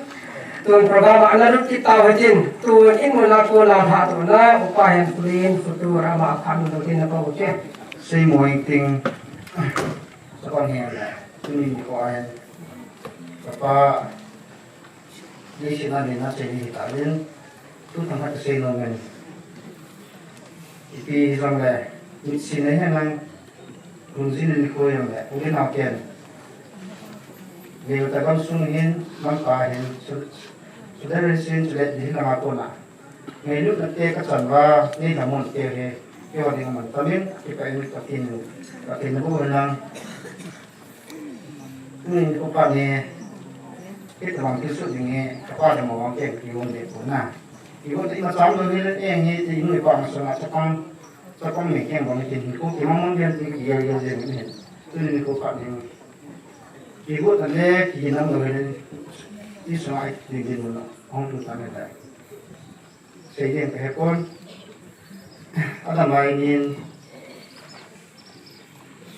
Tun program a ana lut kit tau hitin, tun in mun a kon lam hahdohna, Upa Henkholen Khutur ama phat mun ding na ko ke. Sei mo ing ting, sa kon he la, tuni ni ko a hen. Papa, Leiset a nina chei hi ta lin, tu thang khat ka sei nom in. Ipi hi jong le, mit sin nei hen lang, lungsin in koi jong le, u le nau ken. Leu ta gam sung hin, mang pa hin, su, su der sin, su let di hin langa kona. Ngailutna te ka chan uva, nei lhamon te hi, keiho ding a man tamin, kipah in Pathen, Pathen na bu hen lang. Tuni nikho phat hi, hitabang thilsoh ding hi, kapa le ama vang keng kihon deh pon na. Kihon deh ima chang lou hi len eng hi, ti nu le pa masanga chapang, chapang me keng bang hi tin hi, ko kimang mang den ti kigel gel jeng in hi. Tuni nikho phat hi, kihon ta le, kihinam lou hi len, ti sunga i ding ding mun a, hung tu ta me ta. Sei ding ka he pon. Adam lai nin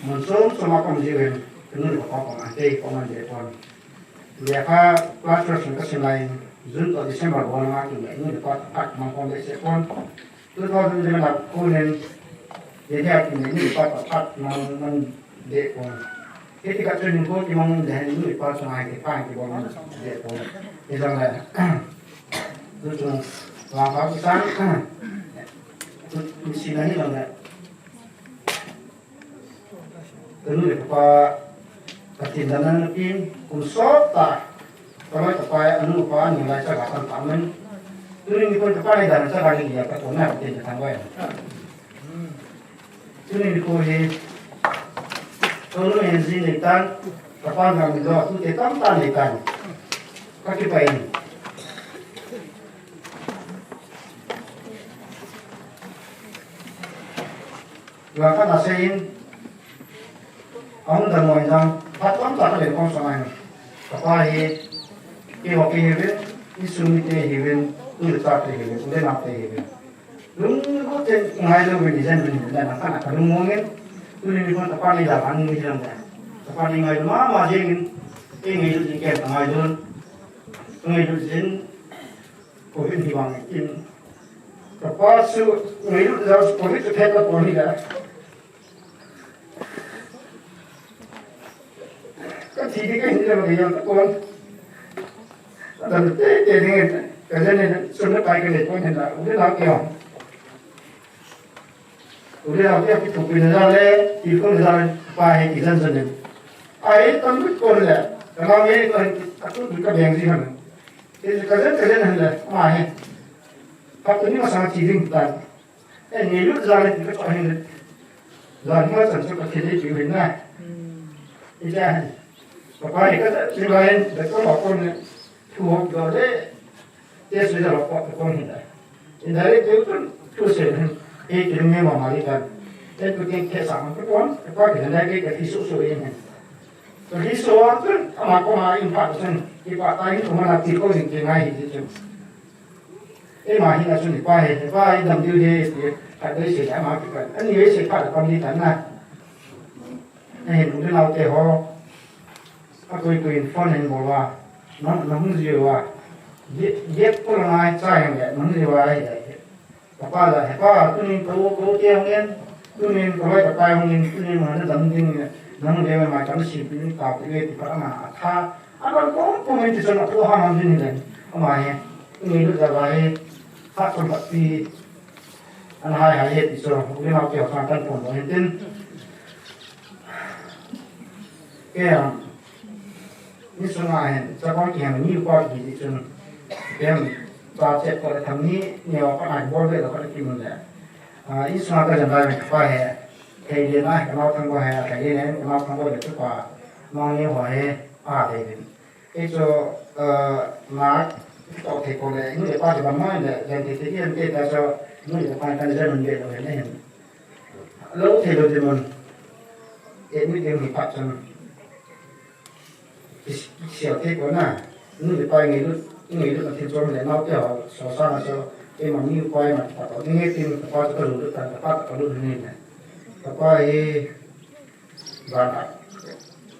mun chom chom a ka um jiu hin, ka nu le ka pa koma, kei koma deh pon. Lekha class twelve ka sim lai in, June to December bol nga kin le, nu le pa phat mang kong deh se pon. Two thousand eleven a kon in, India kin le, nu le pa phat mang, mang deh pon. Hiti khat chun hinkho kimang le hin nu le pa chunga hi kipah kibol deh pon. Hijong le, tu chung vangpha kisang, tu, tu sina hijong le, ka nu le ka pa, Pathen damna napin, kum sot tah, ka loi ka pai, anu pa, ani lai chaga pan ta men. Tuni nikho ka pa ni dan chaga ni dia ka tona Pathen ka thangvah e. Tuni nikho hi, tuni hin ji nei tan, ka pa jong mi lo, tute tamtah nei tan. Ka kipah in. Lungkhat a sei in, ahung dammo in jong, phat tamtah ka leng kong sanga hin. Ka pa hi, keiho kei hiuvin, insung mite hiuvin, tu le chate hiuvin, u le nao te hiuvin. Lunglut in ngailu uvin ijen uvin le na kana ka lungmong in, tuni nikho ka pa nei dalhan ni jong le. Ka pa nei ngailu mama jeng in, kei ngailut jing ken ka ngailu. Ngailut jin, Covid hi vang in. Ka pa chu ngailut jal chu Covid chu phet la pon hi la. Ka thi ding ka hin le ma ka jal ta pon. Ka dam te te ding in, ka jen in, sun le pai ka le pon hin la, u le nao keiho. U le nao keiho kithopi na jal le, kikhom na jal le, pa hi kijen jen in. Ai, tam lut kon le, ka nao me ko hin, a tu ka beng ji han. Kei ka jen ka jen hin le, ama hi. Phat tuni masang thi ding tan. E, ngailut jal le, ka choi hin le. Jal hi ma chan chu ka thi le piu hin na. Ija hin. Ka pa hi ka jen, si lai hin, da ka ma kon le. Thu hop do le. Te sui da lo ko ko hin da. In da le te tun tu se hin. E ki me ma ma li kan. E ku te ke sa ma ko kon. E pa ki da ke ka ti su su e hin. Ka ti su tun ama ko ma in pa tun. Ki pa ta in ko ma na ti ko hin ke ngai hi ti tun. E ma hin a sun pa he. Pa i dam diu he ti. Ka dei se ama ki kan. Ani ve se pa da kam ni kan na. E hin u le nao te ho. A koi koi in phone hin bol uva, na, na hung ji uva. Ye, ye ko la ngai cha hin le, na hung ji uva ai le. Ka pa la, he pa, tunin ko, ko te hung in, tunin ko lai ka pai hung in, tunin ma na dam ding le, na hung le ma ka si pin ta ko le ti pa na a tha. A ban ko ko min ti so na ko ha ma jin le. Ama he, ni lu da ba he, ha ko ba ti, an hai hai he ti so, u le nao te ho sa kan phone bo hin tin. Ke, Insung a hin, chapang kihem ni upa kiti chun, kem, Sa chet ko le tham ni, ni o ka ai bol ve lo ka ki mun le. A, insung a ka jan lai ka pa he. Thei le na, ka nau thang bo he, thei le ne, ka nau thang bo le tu pa. Nau ni ho he, a thei le. Ei chu, a, na, to thei ko le, ni le pa de ba mai le, jan te te ki an te ta so, ni le pa kan jan mun ve lo he ne. Lo thei lo de mun. E ni de mi pa chan. Kisial thei ko na, nu le pa ngailut, ngailut na thil chom le naote ho, so sa na so, keima mi pa ma pa to, nge tin pa to ka lut ta, pa to ka lut ni na. Pa hi, jan khat,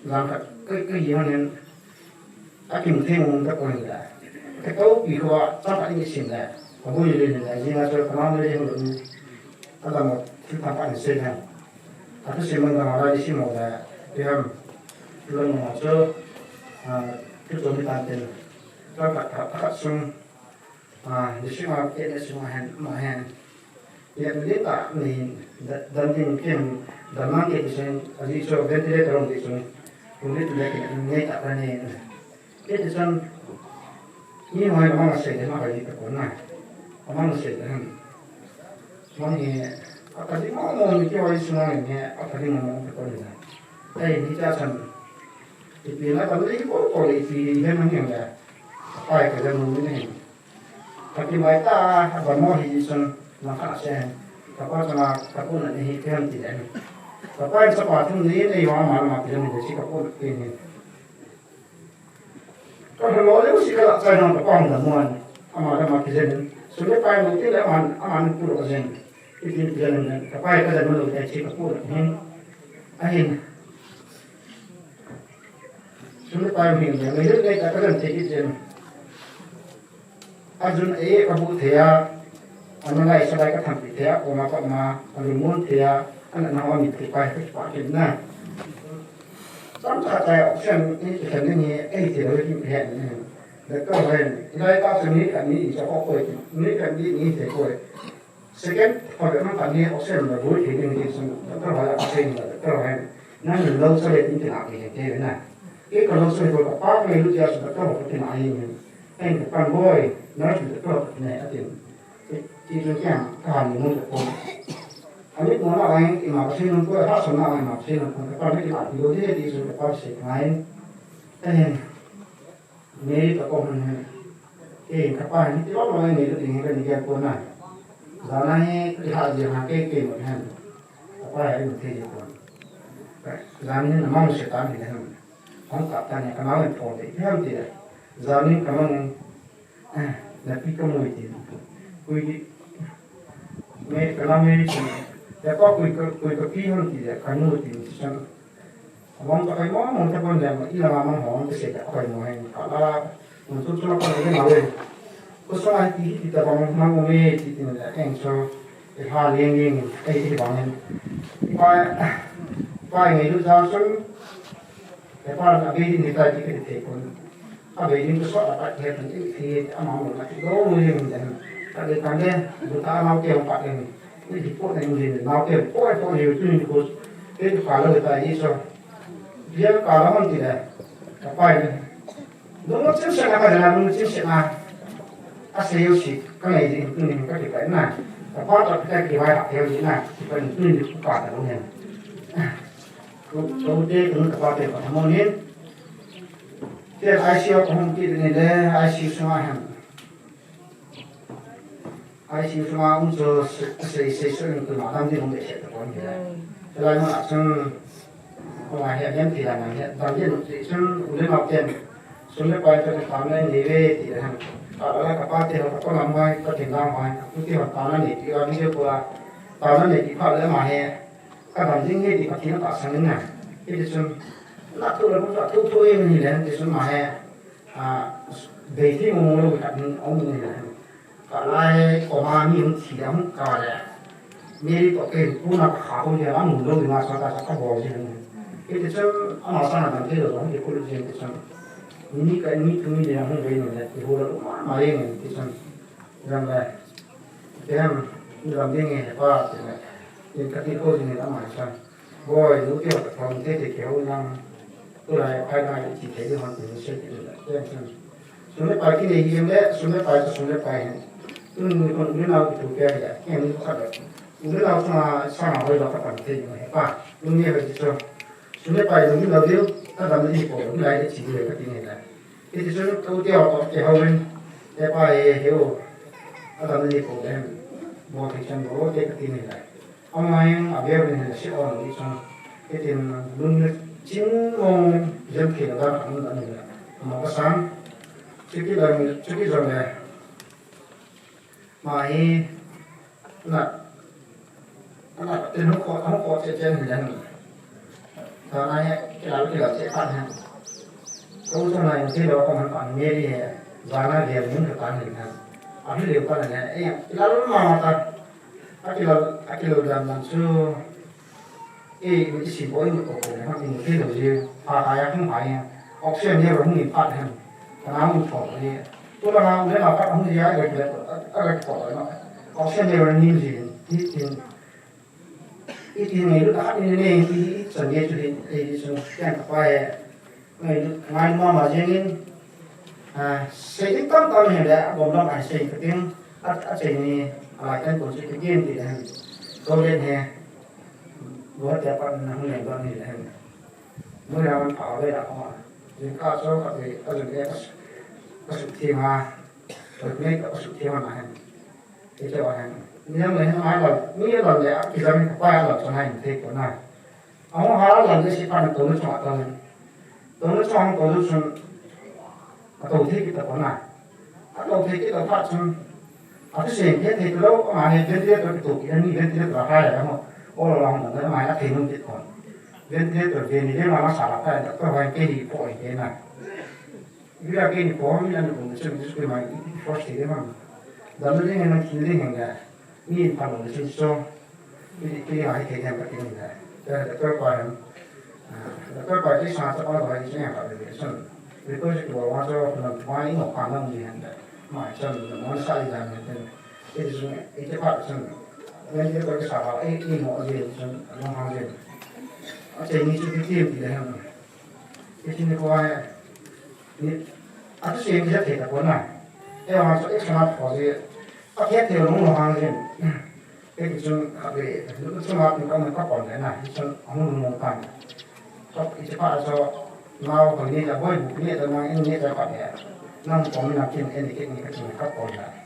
jan khat, kai, kai yi hanin, a kim thei mun ta ko ni da. Ka to pi ko, chang khat ni sin da. Ka bu ni le ni da, ji na so, ka ma ni le ni. Ka da mo, thil pa pa ni se na. A thusim mun dang a lai sim mo le, ipi ham, lon mo chu, a, thu chom hi tan tin. Chang khat, khat, khat sung, a, ni sung a, ke ni sung a hen, ma hen. Ipi ham le ta ni, da, dan tin kim, dan man ke ti sung, a ji chu ventilator ong ti sung, ong ti le ke ni ta ka ni. Kei ti chan, mi hoi amang a sei le ma ka ji ta kon na. Amang a sei le han. Amang hi, a ka ji mo mo mi kei hoi sung a nge, a ka ji mo mo ta kon na. Ei, ni cha chan. Ipi na ka ni ko ko le ipi hi hen hen le. Ai ka ja mo ni hen. Ka ki mai ta, a ba mo hi chan, na ka se hen. Ka pa chan a, ka ko na ni hi hen ti le. Ka pa sa pa thum ni, ei wa ma ma ti le ni si ka ko na ti ni. Ka hlo le si ka la chai hang ka pa hung da muan. Ama da ma kijen. Sum le pai no ti le ama, ama ni pu lo jen. Itin kijen nen. Ka pai ka jen lo tai chi ka pu lo hin. Ahin. Sum le pai hin le. Me le ka ka jen te kijen. Ajun e ka bu thei a, ana lai sa lai ka thampi thei a, koma pa ma, a lungmon thei a, ana na wa mi thei pai ka pa kin na. Sam khat a oxygen ni ti khan ni ei ti lo ki hen ni. Doctor hen, lai ka sa ni ka ni sa ko ko ni ka ni ni thei ko. Second, pa ka na ka ni oxygen da bu thei ni ni sa. Doctor ha la oxygen da doctor hen. Nang lo sa le tin ti na ki hen te na. Ke ka lo sa ko ka pa me lu ja sa doctor ko ti na ni. Ei, ka pan boi, nurse mi te to ne, atin. Ti, ti chun kiang, ka han ni mun te pon. Ami ko na ai, ima ka sin ko, ha so na ai ma sin ko, ka pan mi ma ti lo di ti chun ka pan se ngai. Ei, me ta ko han he. Ei, ka pan ni ti lo lo ni lo ti ni ka ni ko na. Jana he, ti ha ji ha ke ke mo han. Ka pan ni te ji ko. Jana ni na ma se ta ni han. Hong kap ta ni ka nau in phong te, ipi ham ti le. Jani ka nau in, eh, na pi ka mui ti. Kui di, me ka nau me ti. Ya pa kui ka, kui ka pi hon ti le, ka nu ti ni san. Hong ka kai mo, mo ta kon le, ma i la ma hong ka se ka kai mo hen. Ka la, mo tu tu la ka le ma le. Ko so ai ti ti ta ba mo ma mo me ti ti le, eng so. Ei ha liang liang, ei, ei bang in. Pa, pa ngailut jal chun, ei pa a bei ding ni tai ti ka ti thei pon. A bei ding ka sot a pat he pan ti thei, ama mo na ti lo mo liang den. Ka le kan le, bu ta nau te pa den. Ni ti po na mo liang nau te, po, po ni tu ni ko. Ei ka lo ta i so. Dia ka lo man ti le. Ka pa ni. Lungmuchim sena ka jana, lungmuchim sena. Asei jouse, ka nei jing tunin ka kipai na. Ka pa toh ka kipai ha thei jing na. Kipai tunin ka pa ta lung hen. Ko, ko te kun ka pa te ka mo nin. Te I C U ka hung kit ni le, I C U sunga hen. I C U sunga um chu sei, sei, sei su in tu ma dam din um de se ta kon hi la. Mm. Te lai ma chun, ko ma he dam ti la na he, dam din um ti chun, u le nau ten. Sum le pai ka ta na nei ve ti la han. Ka la ka pa te ho ka ko lam mai, ka tin lam mai. Ku ti ho ta na nei ti la video ko la. Ta na nei ti pha le ma he. Ka dam ding nge ti Pathen a tahsan in na. Hiti chun, na thu le thu thu thu in ni le, ti chun ma he, a, bei thi mong mong lo ka ding ong ni le. Ka lai ko ma mi hung thi le hung ka le. Mary toh kei pu na ka kha hung le, a mun lo ding a sa ka sa ka bol ding. Hiti chun, ama sa na dam thei lo, hung ti khu lo ding ti chun. Ni ka ni thu ni le hung bei ni le, ti hu lo ma ma le ni ti chun. Jang le. Ken, ni lam ding e, pa, ti le. Ken ka ti ko ding e, ama sa. Boi, nu ti ho, thong te te ke ho nang. Tu lai, pai lai, ti te di hon, ti se ti le. Ken san. Sum le pai kinei hi le, sum le pai chu sum le pai hi. Tun nikho u le nao kithopi a hi le, kei nikho khat le. U le nao chunga sanga hoilou khat pan thei u hi pa. Lungneo hoi ti chu. Sum le pai lungneo diu, adamna ding hi po, hilai le chi diu ka ti ngai le. Hiti chun tu te ho to te ho in, te pa he he u. Adamna ding hi po le. Bol thei chan bol te ka ti ngai le. Ama hin a veu hin se on ni chun. Hitin lung le chin mong jem khi la dan an an ni la. Ama ka sang. Chiki la, chiki jong le. Ma hi na. Ana tin hu ko, hu ko che chen hin le. Ta na he, kila kila che pa hin. Ko chun na yin thilo ko man pan me ri he. Jana le yin ka pan hin. A hi le pa na he. E, kila ma ma ta. Akilal, akilal dan dan chu, eh, isi boi mu ko ko, ha, in thei lo ji, ha, ha, ya, hung, ha, ya. Oxygen level hung in phat hen. Kana hung tho ni. Tu la hung, le la, hung ya, ga, ga, ga, ga, ko, no. Oxygen level ni ji, ni, ni. Iti ngai lu, ha, ni, ni, ni, ni, chan ye chu, eh, ni chu, kan ka pa he. Ngai, ngai mama jengin, ah, sei ding tam tam hi le, a bom lam ai sei ka ting, a, a sei ni, a lai kan kon sei ka ting ti le hen. Ko len he, go te pa na hung len don hi le hen. Mo ya man pa ve la ko. Jing ka so ka ve, a jing e ka su, ka su thi ma, ko ne ka su thi ma na hen. Ite wa hen. Ni yang le hen ai la, ni la le, a ki jam ka pa la chon hai te ko na. Ahung ha lan le si pan to le chong a to le. To le chong to le chun. A to thei kit ta pon na. A to thei kit ta phat chun. A thusei kit thei ta lou, ama hi ventilator kitoh kit a ni ventilator a hai a mo. O lo lang na ama hi a thei nom kit pon. Ventilator ve ni le ma ma sa la ta ta to hai ke hi poi ke na. Vila ke ni pon ni na ni pon chun ni su ke ma i force thei de ma. Dam le ni na ki le ni na. Ni in palo le chun so. Ni, ni ai thei dem ka ti ni na. Da, da, doctor pa hem. Ah, doctor pa ti sa ta pa ba ni sa ka le chun. Because it was one of the why no ka na ni han da. Ma chun no sa i da ni ten. It is, it is part chun. When you go to sa ba, eh, ni mo je chun, no ha je. A che ni chu ti ti le hem. Iti ni ko ai. Ni, a thusei kit thei ta pon na. E wa so extra na pho ji. A khe thei lo lo hang jin. E ki chun a be, lu chun a pun ka mun ka pon le na. Hi chun a mun mun kan. So, i che pa so, nao ko ni la boi bu ni la nang in ni la pa le. Nang ko mi na kin en ni kin ni ka chin ka pon la.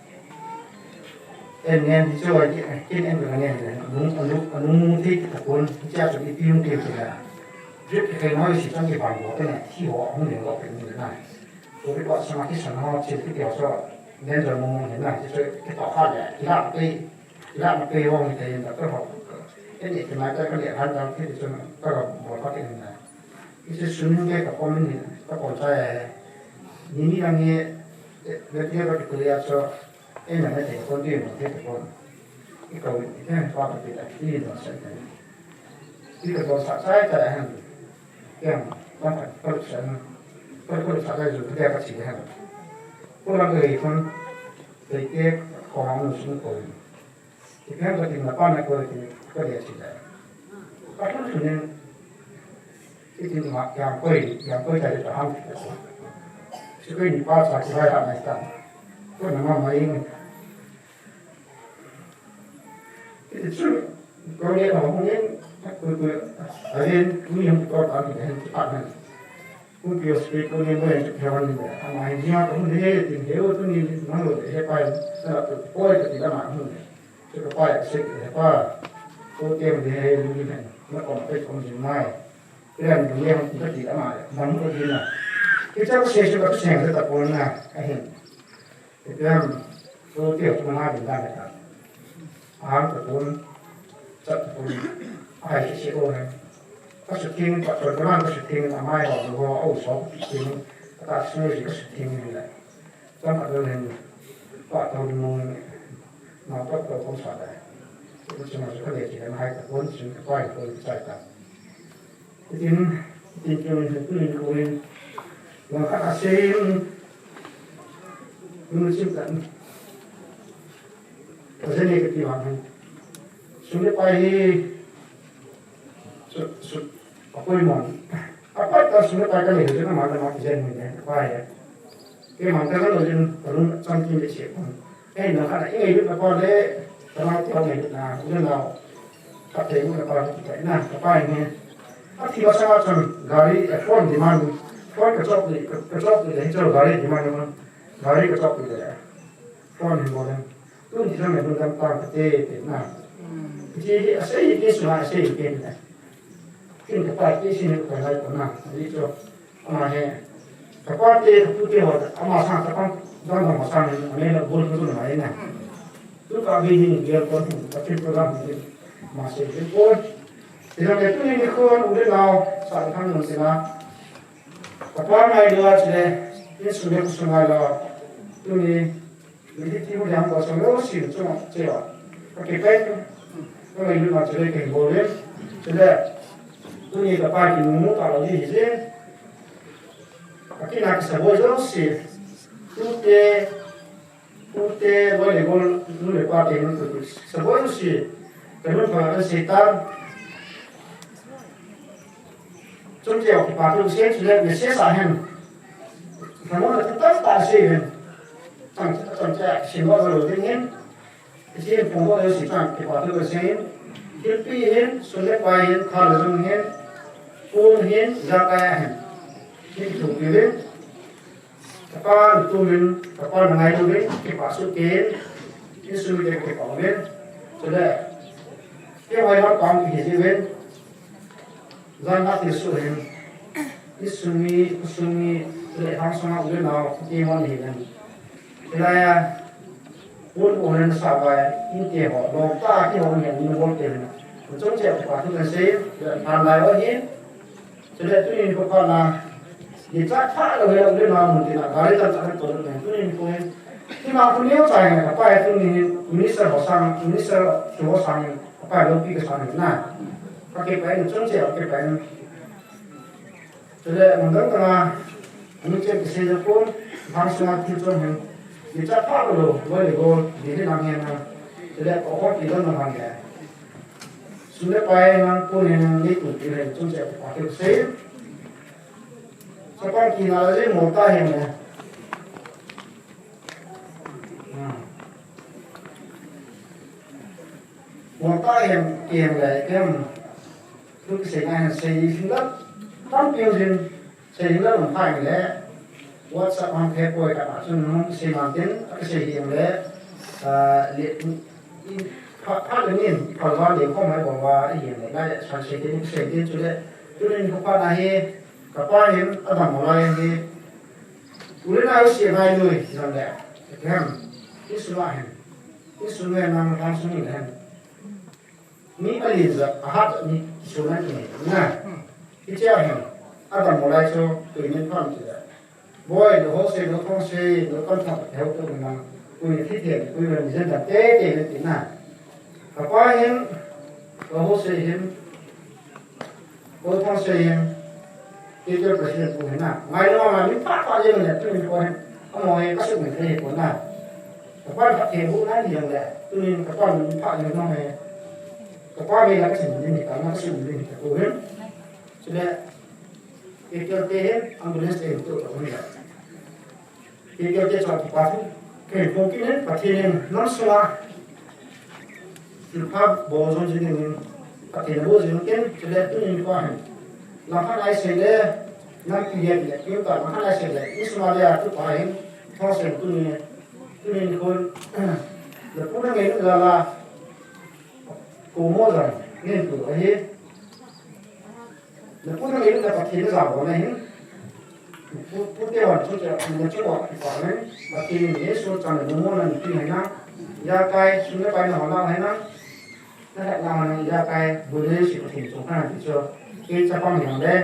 En nen hi chu ai ki, kin en ka nen le, lung, lung, lung mu thei ta pon, cha chu i piung ke ke la. Drip ke kai noi si chang ki ban bo ke na, thi ho, hung le lo ke ni na. Ko ri ko sa ma ki sa no, chi ki ke so, nen jo mu mu ni na, chi so ke to kha le, ki la pe, ki la ma pe ho ni ke na ko ho. En ni ke na ka le han da ke chu ka bo ka ke na. Iti sunin ke ka pom ni, ka pom ta e. Ni ni lang e, e, le dia ka tu ya so, e na me te ko di mo te ko. I ka wi, i ka pa ka ti ta, i no sa ta. I ka to sa sa ta han. Yang, ta ka, ka sa na. Ka ko sa ta ju ka ka ti han. Ko lang ke kon, te ke ko ma no sun ko. Ipi ham katin na pa na ko ti ka le ti da. Ka tu tu nen. Iti ma yang koi, yang koi ta ta ham ti ko. Si koi ni pa sa ti ba ya na ta. Ko na ma ma ing. Iti chu ko le ma hung nen. Ko ko. A len ni yang ko ta ni hen ti pa na. Ko ki o spe ko ni mo yang ti pa ni. Ama ya ko ni he ti he o tu ni na lo he pa na ko ko ti da ma hung. Chu ka pa ya sik le pa. Ko te le he lu ni hen. Na ko pe ko ni mai. Ran ni he ko ti ama. Bang ko ni na. Ki cha ko se se ko se ta ko na. A hin. Ipi ham, ko te ko ma ha din da ta. Aham ka pon, chat ka pon, ahai si si ko na. Ka su ting, ka pon ka man ka su ting, amai ho ho, au so ting, ka su si ka su ting ni la. Tang ka don hen, pa to ni mo ni, ma to ko ko sa da. Ko su ma su ka le ki na hai ka pon, su ka pai ko sa ta. Tin, tin, tin, tin, tin, ko in. Wa ka a se in. Mun sim kan. Ka se ne ka ti wan han. Sum le pai hi. Su, su, a poi mon. A pai ta sum le pai ka le, su na ma na ma ki jen mun ne. Pai. Keima ka lo jin, ka lung chang tin le che kon. Ei, na kha na, ei, na pa le, ka na, ka na, na, na, na, ka te, na pa, ka na, ka pa ni. A thi ba sa chang, gari, eh, phone demand, phone ka chop ni, ka, ka chop ni le, hi chang gari demand ni, gari ka chop ni le, phone ni mo le. Tun thi chang le, tun dam ta ka te, te na. Thi hi, a sei, ke su na, a sei, ke na. Kin ka pa te sin ka lai ko na, ri cho. Ama he. Ka pa te, ka pu te ho, ama sang ka pa, dang dang sang ni, ame la bol ko na mai na. Tu ka bi ni gel ko, ka tin ko la ni. Ma se ke ko. Ti na ke tu ni ko, u le nau, sa thang nun ti na. Ka pa ngai lo a chile, ni su le ku su ngai lo. Tu ni Mithi ti hu jang ko song lo si chung che wa. Ka ke pen. Ka ngai lu ma che le ken bo le. Che le. Tuni ka pa ki nu mu ta lo ji hi je. Ka ki na ki sa bo jo si. Tu te. Tu te bo le bo nu le pa te nu tu. Sa bo jo si. Ka nu pa ka se ta. Chun kei kipa thu sei chule message a hin. Thamon a thu tamtah sei hin. Chang, chang, chang, sim lo lo ding hin. Isi hin phong lo si chang kipa thu sei hin. Thilpi hin, sun le pai hin, tha le jung hin. Pun hin, jakai a hin. Hin thu pi hin. Ka pa na tumin, ka pa na ngailu vin, kipa sut kin, insung te kipa uvin. Chule, kei hoi lam kam kihi ji vin. Jan ha thil sut hin. Insung mi, khosung mi, chule hang sunga uvin nau, kei hon hi vin. Hilai a, un un sa vai, inte ho, lo ta ki ho hin, ni bol te hin. Chung che pa thu kan sei, han lai ho hin. Chule tunin ko pa na, ni cha tha lo he lo le na mun tina, gari tam cha to le tunin ko. Ti ma ko neo cha he, ka pa he tunin minister ho sang, minister ho sang, ka pa lo pi ka sang na. Ka ke pa ni chung che, ka ke pa ni. Chule mun dang ta na, ni che ke se ko, hang sa ti chung he. Ni cha tha lo, lo le go, ni le na he na. Chule ko ko ti lo na hang he. Sun le pai nang pun hin nang ni tu ti le chung che pa ke sei. Chapang kina le mo ta hin ne. Hmm. Mo ta hin kin le kem. Tu ki sei na hin sei hin la. Tam piu hin. Sei la lung phai le, WhatsApp hang the poi ka ta chun nung sei man tin, ka sei hi le, ah, le, i, pha, pha le nin, pha va le khom mai bol va, i le, lai, san sei tin, sei tin chu le, tu nin ko pa na hi, ka pa hin, a dam lai hi, u le na u sei ngai lui, zan le, hem, i su la hem, i su le nang hang su ni le hem. Mi a lin ja, a hat ja mi kisun a kinei na. Hiche a hin, a dam mo lai chu, tui min pham ti ja. Boi, lo ho sei, lo thong sei, lo kan thak, he ho tu na. Tui thi the, tui ran jen da te te le ti na. Ka pa hin, lo ho sei hin, Ko thang sei hin, K T L president pu hin na. Ngai lo ma mi pha pha jeng le, tu ni ko hin. Amo he ka su mi thei ko na. Ka pa pha the bu na ni jeng le, tu ni ka pa mi pha jeng no he. Ka pa mi la ka sin ni ka na ka su mi ni ka ko hin. Chule, K T L te hin, ambulance te hin tu ka ko hin la. Kei kei te chang kipa thu. Kei kong kinin Pathen in nam sunga. Thilpha bol jong jing in Pathen bol jing kin chule tunin pa hin. Lam khat ai sei le, nam ki yen le, kin ta lam khat ai sei le, i sunga le a tu pa hin. Thong sen tunin, tunin khun. Le pu na ngen la la. Ko mo jang, ngen tu ahi. Na pu na ngai na Pathen na jabo na hin. Pu, pu te wan chu cha, na chu wa ki pa na. Pathen ni su chan na mo na ni ti na. Ya kai, su na kai na na na. Na na na ya kai, bu ne si Pathen chu ka ti chu. Ke cha pa ni le.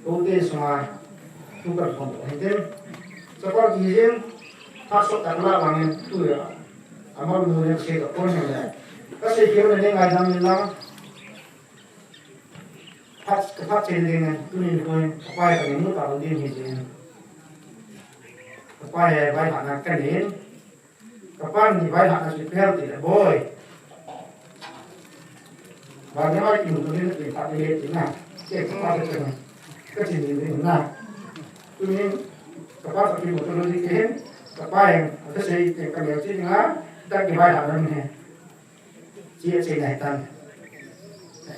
Ko te su ma. Tu ka kon to hin te. Cha pa ki jin. Tha so ka la la ngen tu ya. Ama mu ne se ka kon ne. Ka se ki ne ngai dam ni la. Phat, ka phat chen ding, tunin koi, ka pai ka ni mu ta ding hi ding. Ka pai he vai hana ka ni. Ka pa ni vai hana si phel ti le boi. Ba ni vai ki mu tu ni ti ta ni ti na. Ke ka pa ka chen. Ka chen ding na. Tunin Kapa sa ki mo to lo di ke hin, kapa yang, ata sei ke ka leo chi nga, ta ki bai ha lam he. Chi a sei nai tan.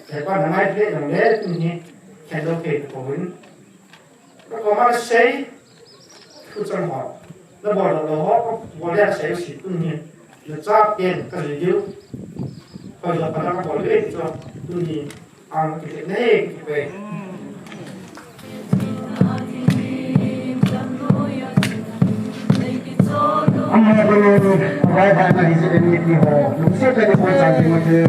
Kapa na ngai le yang le ni, khen lo ke ko win. Ka ko ma sei, ku chan ho. Na bol lo ho, ko bol ya sei si tu ni. Na cha pen ka ji diu. Ko lo pa na ka bol le cho. Tu ni ang ki te ne ki pe. Amma ko lo, bai bai na hi se ni ti ho. Lu se ka ni ko cha ni mo te.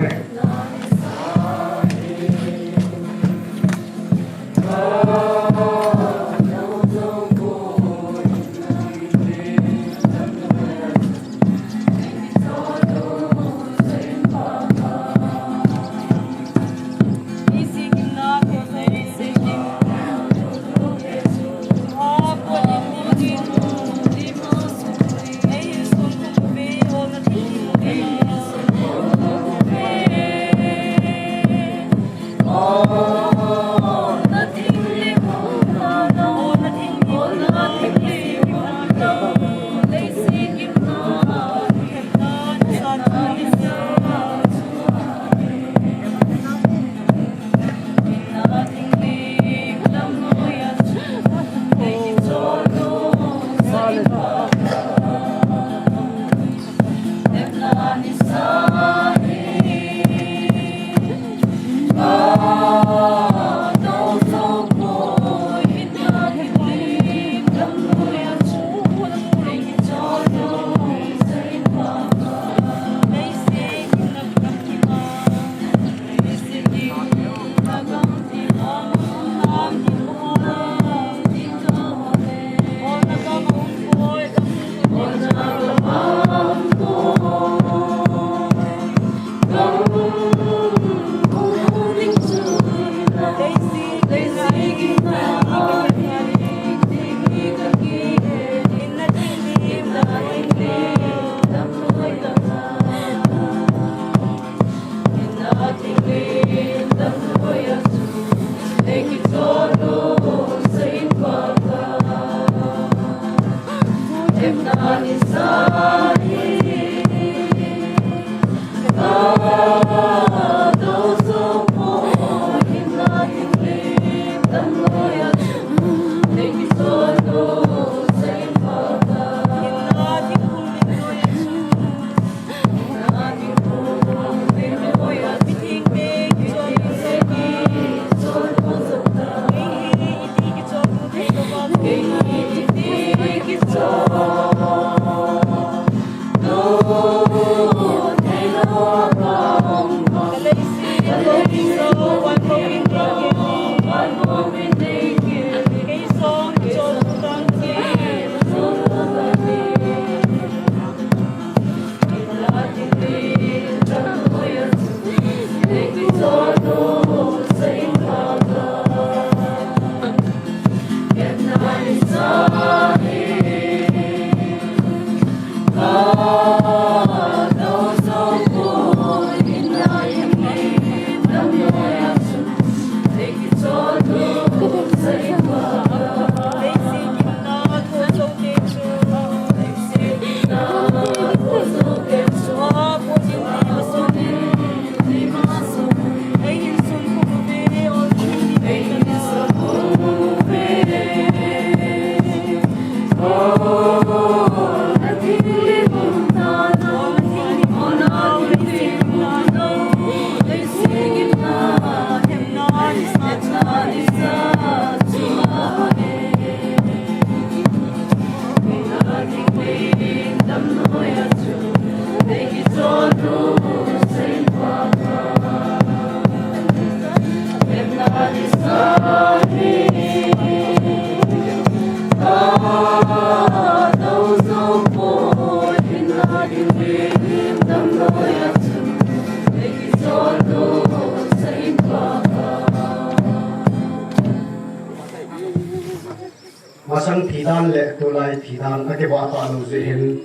Masang thi dan le tulai thi dan a kivah tah lou jeh hin,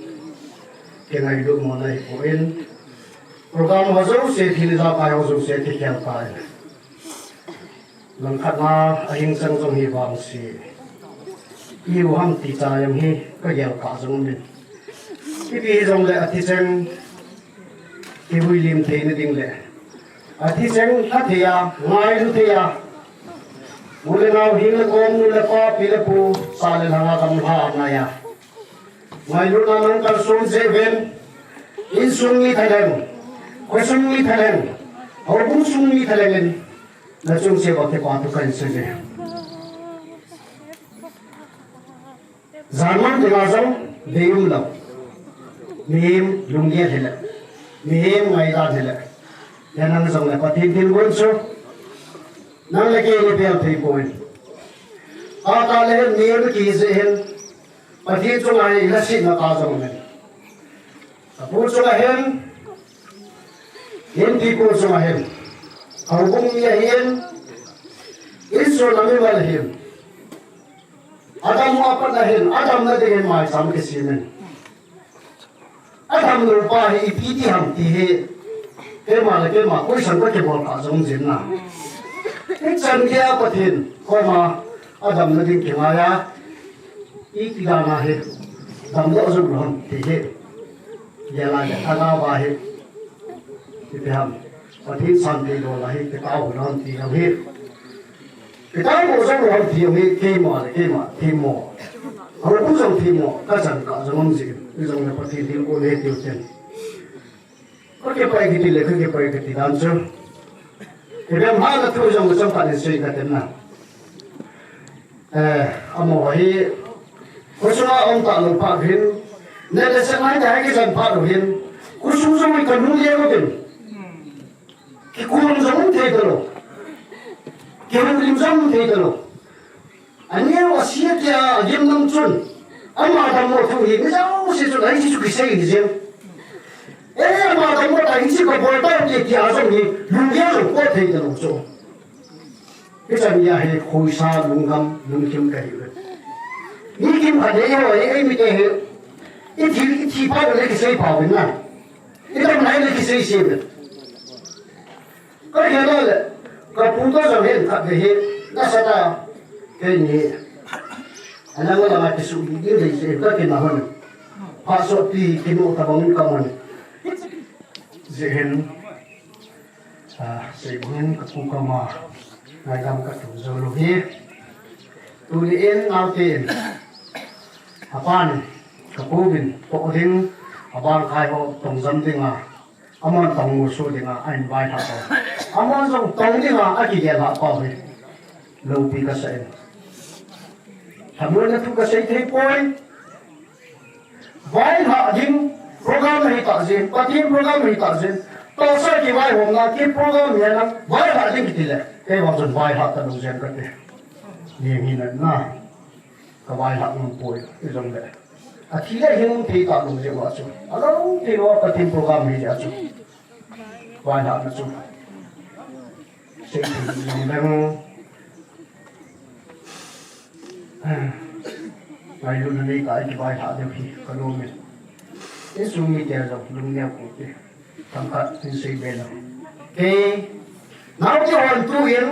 kingailut mo na hi poi. Program ho jouse, thil ijakai ho jouse kikhel tai. Langkhat na ahing chang jong hi vang si. Iu ham ti cha jong hi ka gel kha jong min. Ipi jong le athi cheng, i vui lim thei na ding le athi cheng, athi a, ngailu thei a, u le nau, hing le kom, nu le pa, pi le pu, sa le lhang a gam lha a ngai a. Ngailutna nang kalson jeh uvin, insung mi thalheng, khosung mi thalheng, houbung sung mi thalheng in, na chung cheh uva kipa thu kahin sei e. Jan man dinga jong dei um lou. Mihem lunggel hile, mihem ngaidan hile, nang jong le Pathen thilgon chu nang le kei ni pel thei poi. Ata le hin mihem kihi jeh hin, Pathen chunga hi lhasetna ka jong le, ka pu chunga hin, inpi pu chunga hin, houbung mi ahin, insung a mimal ahin, adam u apat ahin, adamna dingin maicham kisem in. Adamlou pa hi ipi ti ham ti hi, keima le keima question ka kibol kha jong jin na. Hichan geiya Pathen koma adamna ding kingai a, iti dan a hi damdoh jou lou ham ti hi, gel a le tha a va hi, ipi ham, Pathen santhei dol a hi kitao lou ham ti jong hi, kitao lou jong lou ham ti jong hi, keima le keima themmo, houbung jong themmo ka chan kha jong um jin, ijong le Pathen thilgon hi tiu ten. Ka kipai kiti le, ka kipai kiti dan chu, ipi ham, hahna thu jong chomkhat in sei kate na. Eh, amaho hi khosunga um talou phat hin, neh le chah ngai a hi kijen phat u hin, khosung jong hi kalung leo uvin, kikhom jong um thei talou, kihoulim jong um thei talou. Aneo ase tia agim nam chun, ama dammo thu hi mi jouse chun hiche chu kisei hi jeng. Eh, ama dammo ta hiche kabol tau te tia jong hi lunggel jong pot thei talou chu. Hichan geiya hi khoisa, lungdam, lungkim kahiuve. Mi kimkhat nei ho hi, eimite hi, ithi, ithi phat le kisei pha uvin na, idamna le kisei se uvin. Ka gel a le, ka pu toh jong hin khatvei hi nasatah a, keini alang alang a kisuh ding ding dei jeh in ka kinah hon, phat sotpi kinoh tabang in ka man. Hijeh hin, ah, seibang in ka pu koma ngaidam ka tu jou lou hi. Tuni in naote in, apan, ka pu vin toh ding, abang khai ho tong jam dinga, amahon tong musu dinga ahin vailhah pau, amahon jong tong dinga akigel lhah pau hi loupi kasa in. Lhamonna thu kasei thei poi. Vailhah ding program ahitah jeh in, Pathen program ahitah jeh in, tahsa kivaihomna ki program hi a, vailhah ding kiti le, kei vang chun vailhah talou jeng kate. Jeng hi na na. Ka vailhah ngam poi, ijongle, athi le hing thei talou jeh uva chu, alou thei lou a Pathen program hi jeh a chu, vailhahna chu sei thei lou jeng. Ngailutna neitah a kivailhah diu hi kalom e. Insung mite jong lungneo u hite. Themkhat hin sei be leng. Kei, naote hon tu in,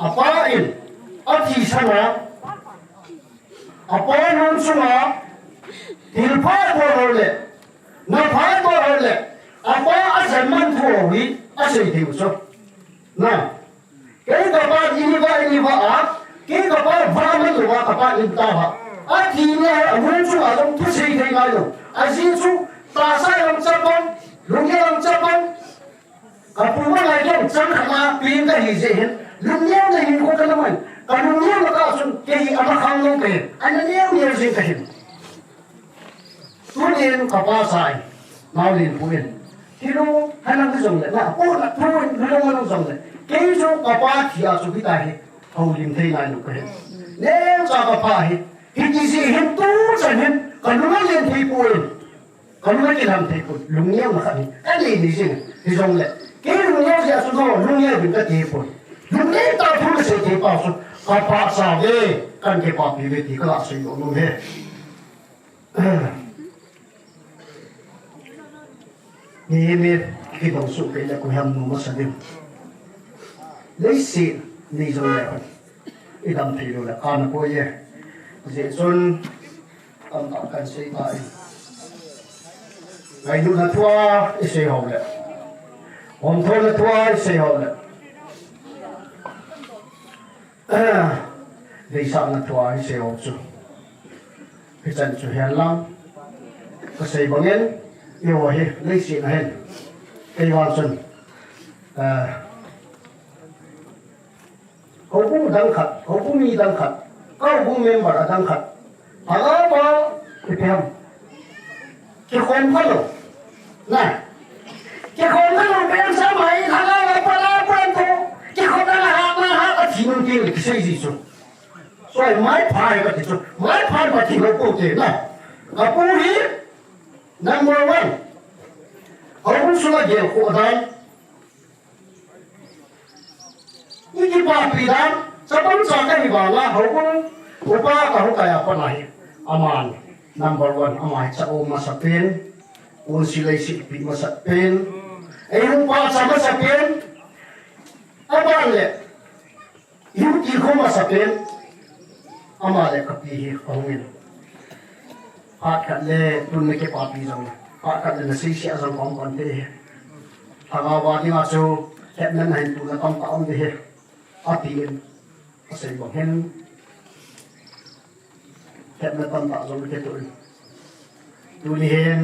apa in athisan a, apa in hung sunga thilpha abol ho le, napha abol ho le, apa ajen man thu ho hi asei thei u chu. Na, kei kapa in ini va, ini va a, kei kapa va man louva kapa in ta va, athi le ahung sunga jong thusei thei ngai lou. Ajeh chu tahsa jong chapang, lunggel jong chapang, kapu va ngai jong chang khat a pen kahi jeh hin, lungneona hinkho kalam ahin, kalungneona kah chun kei hi ama khang lou kahin, ana neo neo jing kahin. Tunin kapa cha in, Naolenpu in, thilong hanang hijongle, na, apohna thu in lulong hanang jongle, kei chu kapa thi a chu hitia hi houlim thei nailou kahin. Neocha kapa hi, hiti jeh hin tuchan hin kalung alen thei poi, kalung akilham thei poi, lungneona khat hi kanei nei jing. Hijongle, kei lungneo jeh a chu, no, lungneo uvin kati poi. Lungneo tah thu kasei thei pa chu, kapa cha ve, kahin kipapi ve ti kalah seidoh nom e. Ni mi kidong suh kei le koi ham nom asa ding. Leiset ni jong le hon, idam thei lou le kana poi e. Jeh chun tamtah kan sei ta in. Ngailutna thua i sei ho le, homthona thua i sei ho le, deisahna thua i sei ho chu, hichan chu hihen lang, ka sei bangin, eiho hi leiset a hin, kei vang chun, eh, houbung dang khat, houbung mi dang khat, ka houbung member a dang khat, lhagao a, ipi ham, kikhom khalou, na, kikhom khalou, pen sa mai, lhagao a, pa la, pa tu, kikhom na, ha, na, ha, a thi nung ti, kisei ji chu. Soi, mai phai ka ti chu, mai phai ka ti lou pu te, na. Ka pu hi number one. Houbung sunga gelkhoh dan, i kipapi dan, chapang cha ka hi vang a, houbung upa ka hung kai a pat a hi, aman number one, ama hi cha-o masa pen, unsi leiset pi masa pen, ei hung pachat masa pen, aban le, Yu ti kho masa pen, ama le ka pi hi ahung in. Phat khat le tun na kipapi jong, phat khat le na sei sia jong ka um pon te. Lhagao a dinga chu, hetna na hin tuna tamtah um te. A ti in, a sei bang hin. Hetna tamtah jong kituh in. Tuni hin,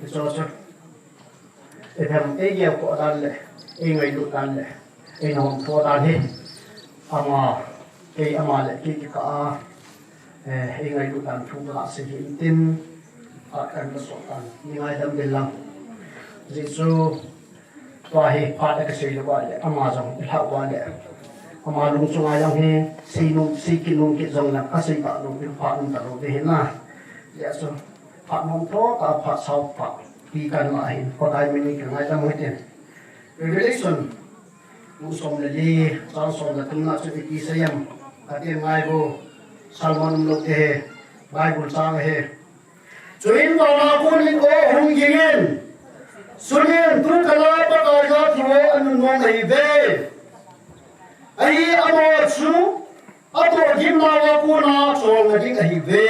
i cho cho. Ipi ham, ei gelkhoh dan le, ei ngailut dan le, ei nomtho dan hi. Ama, ei ama le, kei kikah a, eh, ei ngailut dan thu ka sei hi intin, a kan ka so dan, ni ngaidam ding lang. Jesu, Tua hi phat a kisei lou va le, ama jong i lhah va le. Ama lung chunga jong hi, sei nung, sei kit nung kit jong le, ka sei ta lou, i phat nung ta lou, ve hi na. Le so, phat nom tho, ta phat sao phat. Pi kan la hin, ko dai mi ni ka ngai ta mo tin. Revelation, bu som le li, chang som le thum na chu i pi sei am. Ka ti ngai bu, Salmon um lou te he, Bible chang he. Chuin vana konin aw ahung gingin, sunin, tu kala Pakai jal thu aw anun mong ahi ve. Ahi, amaho chu atoh gimnauva kona cholna ding ahi ve.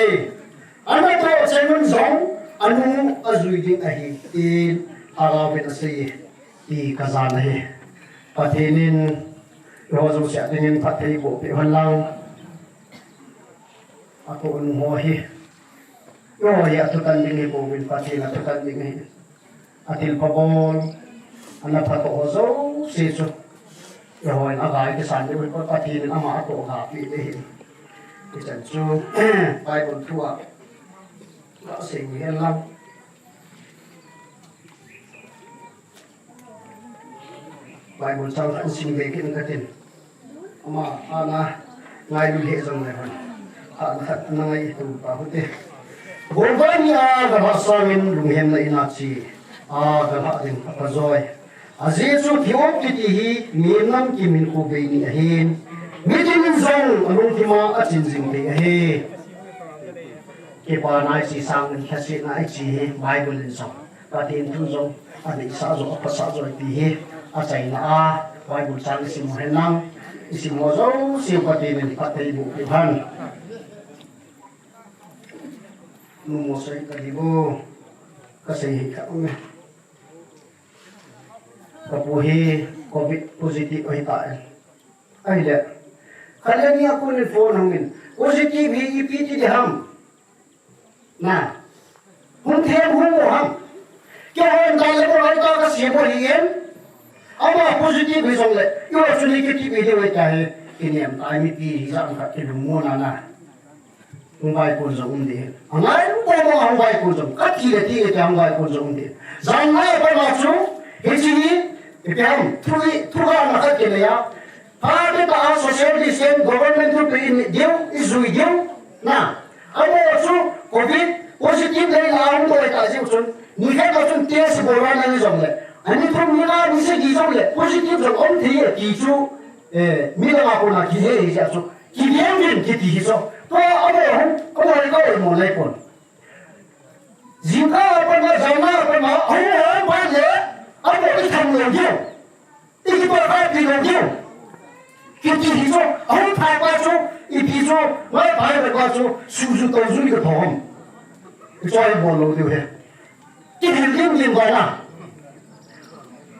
Anatoh cheng un jong anu ajui ding ahi, tin Lhagaovin asei, ti kajan ahi. Pathen in eiho jouse a dingin phatthei boh peh hen lang. Atoh nu ho hi, eiho hi athutan ding hi bouvin, Pathen athutan ding hi. Athilpha bol, ana phatdoh ho jouse chu, eiho in aga kisan diu hi, Pathen in ama atoh ga peh ding hi. Hichan chu, Bible thu a, kasei u hen lang. Bible chang khat sim ve kit katin. Ama, ana, ngailu lheh jong le hon. Ana khat na ngai tu pa hute. Golgotha ni a galhah sangin lunghemna in a che. A galhah ding apha joi. Ajeh chu thi-op kiti hi mihem nam kim hinkho bei ni ahin. Mitin in jong alungthim a achin jing thei ahi. Kipa na iche sangin lhasetna iche hi Bible in jong. Pathen thu jong, adeisah jo, aphasah jo ipi hi, achaina a, Bible chang isim u hen lang, isim u jouse Pathen in phatthei boh peh hen. Numo sei ta di bo, kasei hi kha um e. Kapu hi covid positive ahi ta e. Ahile, khat le ni a kon in phone hung in, positive hi ipi ti di ham. Na. Hung them hung mo ham. Kei hon dai le mo lai ta ka si mo hi en. Ama positive hi jong le, i wa chu negative hi de wai ta he. Kinem ta mipi hi jam khat kilung mo na na. Hung vai kon jong um de. Angai lu ko mo hung vai kon jong. Ka thi le thi le hung vai kon jong um de. Jang ngai pa ma chu. Hichi hi. Ipi ham. Thu hi, thu ga na khat ke le ya. Pha te ta a social distance, government thu pe in diu, i jui diu. Na, amaho chu covid positive nei la hung doi ta jiu chun, ni khat ma chun test bol a na ni jong le. Ani thum ni nga ni sagi jong le, positive jong um thei e ti chu, eh, mi langa kona kihe hi jeh chu. Kiveng vin kiti hi chu. Tua amaho hung, amaho hi ka oimo nai pon. Jingkah a pat ma, janna a pat ma, ahung hung pa le, amaho i tham lou diu. I kipa kha pi lou diu. Kiti hi chu, ahung phai pa chu, Chu, mai pai mai pa chu, su su to zui ka thom. Choi bol lou diu he. Ki thil lim lim vai na.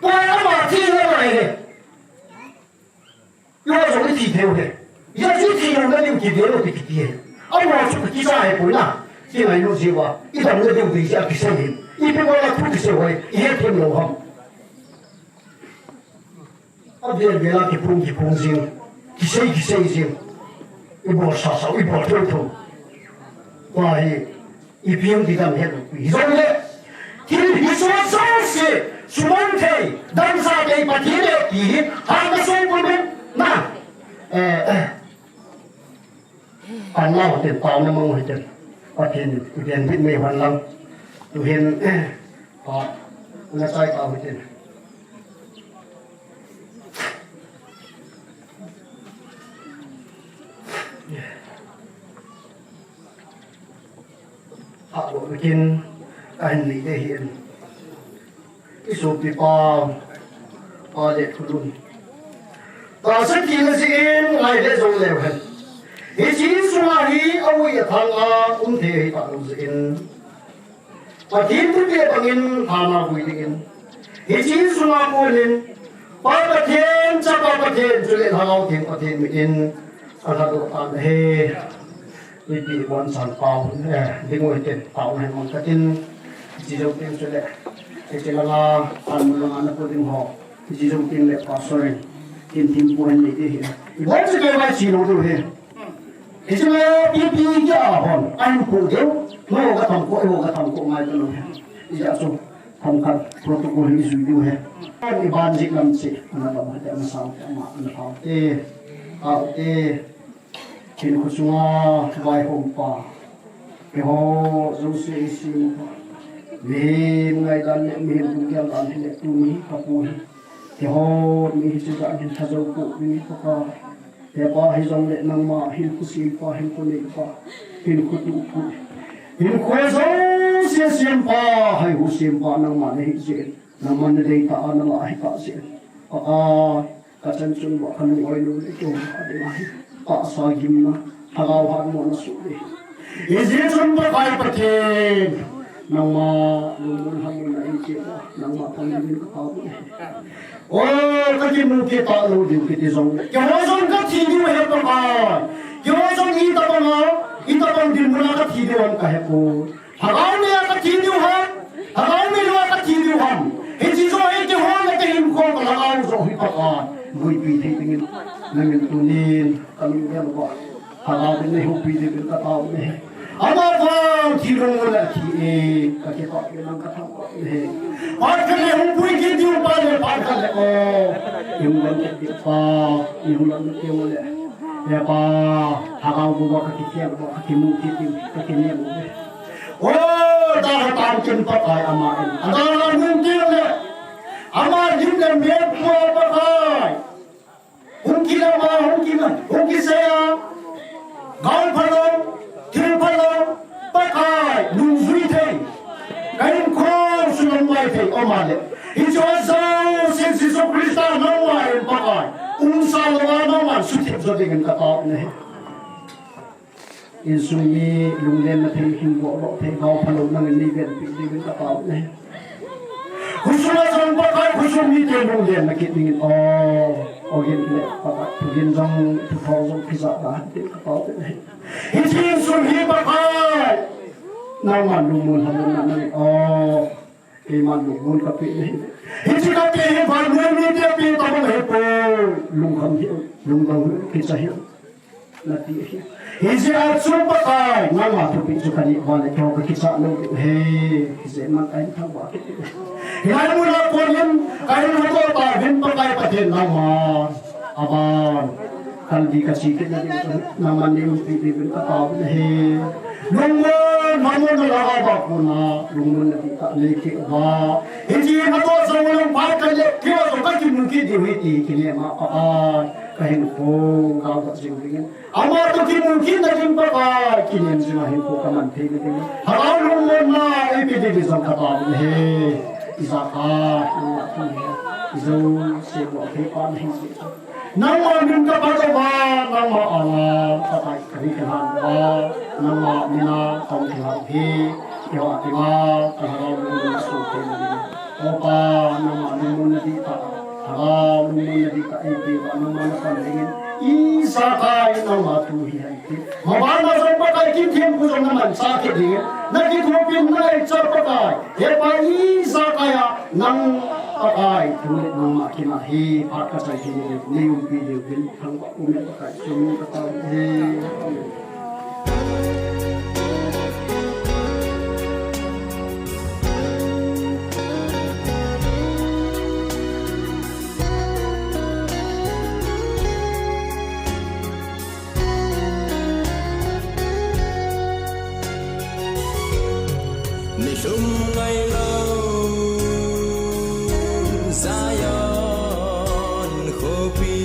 Pai ama thi na mai he. Yo so i thi theu he. Ya chu thi lou na lim ki de lou ti ki ti he. Ama chu ki sa he poi na. Ki ngai lou ji wa. I dam na diu di ja ki sa he. I pe wa la thu ki sa wa. I he them lou ham. A vel vel a kiphung kiphung jing, kisei kisei jing. I bol sa sa, i bol thou thou. Tua hi, i piang ti dam het pi. Hijongle, thil hiche jouse, sumang thei, damsah thei, Pathen e ti hi, hal ka sung pun na. Eh, eh. An lau ten, taona mang u hiten. Pathen in, i ven bit mei hon lang. Tu hin, pa, na chai ka u hiten. Hah lo bikin, ka hin nei te hin. I sopipa, pa le thulun. Tahsa thina jeh in ngai le jong leu hen. Hiche sunga hi a ui a thang a um thei hi ta lou jeh in. Pathen thupeh bangin lhama vui dingin. Hiche sunga konin. Pa Pathen, Chapa Pathen, chule Lhagao Theng Pathen min in. A lhadoh tan ahi. Ipi bon san pau, eh, ding u hiten, pau na hi mang katin, hiche jou teng chule, hiche langa, an mun langa na ko ding ho, hiche jou teng le pastor in, tin tin pu hin nei ding hi. I bon chu kei vai chi lou diu hi. Hiche le ipi ki a hon, a hin pu diu, no ka tham ko, i ho ka tham ko ngai ka lou hi. Hijeh chun, tham khat protocol hi i jui diu hi. I ban jik lam chi, ana lam hite, ana sao te, ama, ana phao te, ao te. Hinkho sunga vaihompa, keiho jouse eisempa, mihem ngaidan le mihem lunggel dan hile tuni hi kapu hi, keiho mi hiche dan hin lhajou pou ding hi Pakai. Hepa hijongle nangma hinkho sempa, hinkho neipa, hinkho tupu, hinkho jouse sempa, haihu sempa nangma nahi jeh in, nangman nadeitah a nalah ahi tah jeh in, Pakai. Ka chan chun va ka lung oi lou le keiho a ding ahi. Tahsa gimna, lhagao hatmo na soh le. Hijeh chun Pakai Pathen, nangma lungmon lhamon na eipeh uva, nangma pang dingin ka tao uve. O, ka kimu kit talou diu kiti jong. Keiho jong ka thi diu ahi Pakai. Keiho jong itobang a, itobang dinmun a ka thi diu ham ka hepoi. Lhagao nei a ka thi diu ham, lhagao neilou a ka thi diu ham. Hiche joh hi keiho le ka hinkho ka lhagao joh hi Pakai. Boipi thei dingin, nangin tunin, ka lunggel uva. Lhagao in nei houpi dingin ka tao uve. Ama vang thi lungmon le thi e, ka kipah uve nang ka thangvah uve. Phat khat le hung pui kit diu pa le phat khat le o. Hung lang kit diu pa, hung lang kit diu le. Hepa, lhagao uva ka kikhel uva, ka kimu kit diu, ka kinem uve. O, dalha tan kin Pakai ama in. Adalha nung kit le. Ama lim le mel pua Pakai. Hung kila ma, hung kila, hung kisei a. Gaophalou, thilphalou, Pakai, nungjui thei. Ka hinkho sulong mai thei, o ma le. Hiche jouse Jesu Christa nangma in Pakai. Umsa louva nangma suthip jo dingin ka tao uve. Insung mi lunglenna thei, hing bohdoh thei, gaophalou nangin nei venpi dingin ka tao uve. Khosung a jong Pakai, khosung mite lunglenna kit dingin, o, ogin le Pakai, thugin jong, thuthong jong, kijahna han tin ka tao uve. Hiche insung hi Pakai, nangma lungmon lhamon na nangin, o, Keiman lungmon kapeh nahi. Hiche kapeh hi vannoi mite peh tabang ahipoi. Lungkham hih un, lungdong hih un, kicha hih un. Nati ahi. Hijeh a chu Pakai, nangma thupeh chu kaneh uva le keiho kakicha lou diu ahi. Hijeh man kahin thangvah kit diu ahi. Hilai mun a konin, kahin lhadoh tauvin Pakai Pathen nangma. Aban. Kalbi kache kit nading chu, nangman nei umpi diuvin ka tao uve. Lungmon, lhamon na lhagao a kona, lungmon na dihtah nei kit uva. Hiche na toh jong lungphat khat le, keiho jong ka kimu kit diu ahi ti, kinem a Pakai, ka hinkho, galhat jing dingin. Ama toh kimu kit nading Pakai, kinem jing a hinkho ka man thei nading. Lhagao lungmonna, eipe diu jong ka tao uve. Ijakai, nangma thangvah, ijouse bol thei pa nahi jeh chun. Nangma min ka phat uva, nangma anga ka tai ka ni ka han uva, nangma mina ka ni ka han hi, i ho a ti ma, ka ha lo ni su te ni. O Pa, nangma ni mun na di ta, ha lo ni mun na di ta i ti ba, nangma na kan ding in, i sa kai nangma tu hi hai ti. Ma ba na sa pa kai ki thiam ku jong na man sa ke ding, na ki tu pin na i cha pa kai, he pa i sa kai a, Nang Pakai, thu le nangma kina hi, phat ka chai thei le, nei umpi diu vin, thangvah um e Pakai, sum ka tao e. Amen. Nilhum ngailou Zion khopi,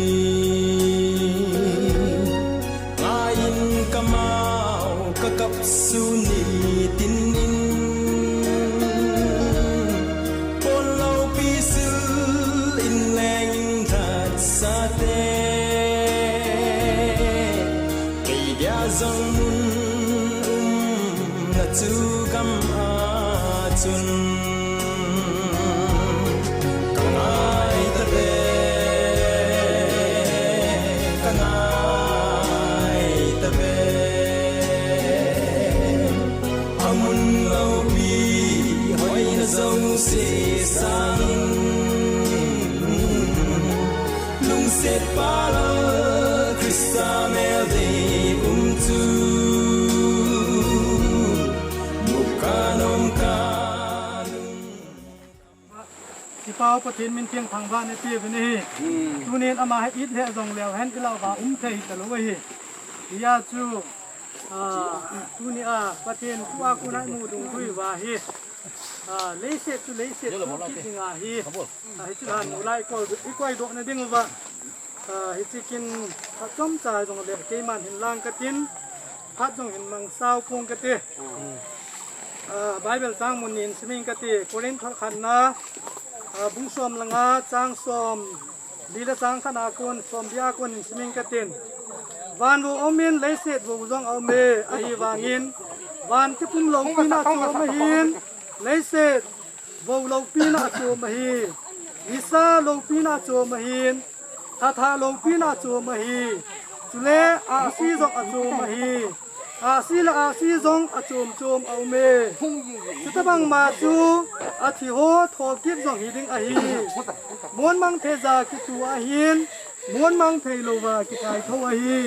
ngaiyin kamau kakap sun nitin in, pon loupi sil in leng in that sate. Kei dia jong mun umna chu gam a chun ka ngai ta ve, ka ngai ta ve. A mun loupi hoina jouse sangin Lungset pal Christa mel dei um chu muka nom ka. Kipau Pathen min thiang thangvah na ti ve ni hi. Tunin ama hi it le jong leu hen i lau va um thei ta lo hi. Hia chu, a, tuni a Pathen thu a kona i mu dungdui va hi. A, leiset chu leiset thu kit ding ahi. A, hichu han mu lai i koi, i koi doh na ding uva. A, hichi kin phat chomcha jong le keiman hin lang ka tin, phat jong hin mang sao pong ka ti. A, Bible chang mun nin siming ka ti, Corinth khatna, a, bung som le nga chang som li le chang khatna kon, som li a kon in siming ka tin. Van vo um in leiset vo jong a um e, ahivangin van kipum loupina chu um ahin, leiset vo loupina a chom ahi, nisa loupina a chom ahin, thatha loupina a chom ahi, chule ahsi jong a chom ahi, ahsi le ahsi jong a chom chom a um e. Chutabang ma chu a thi ho thokit jong hi ding ahi. Mon mang thei ja kitu ahin, mon mang thei louva kikai tho ahi.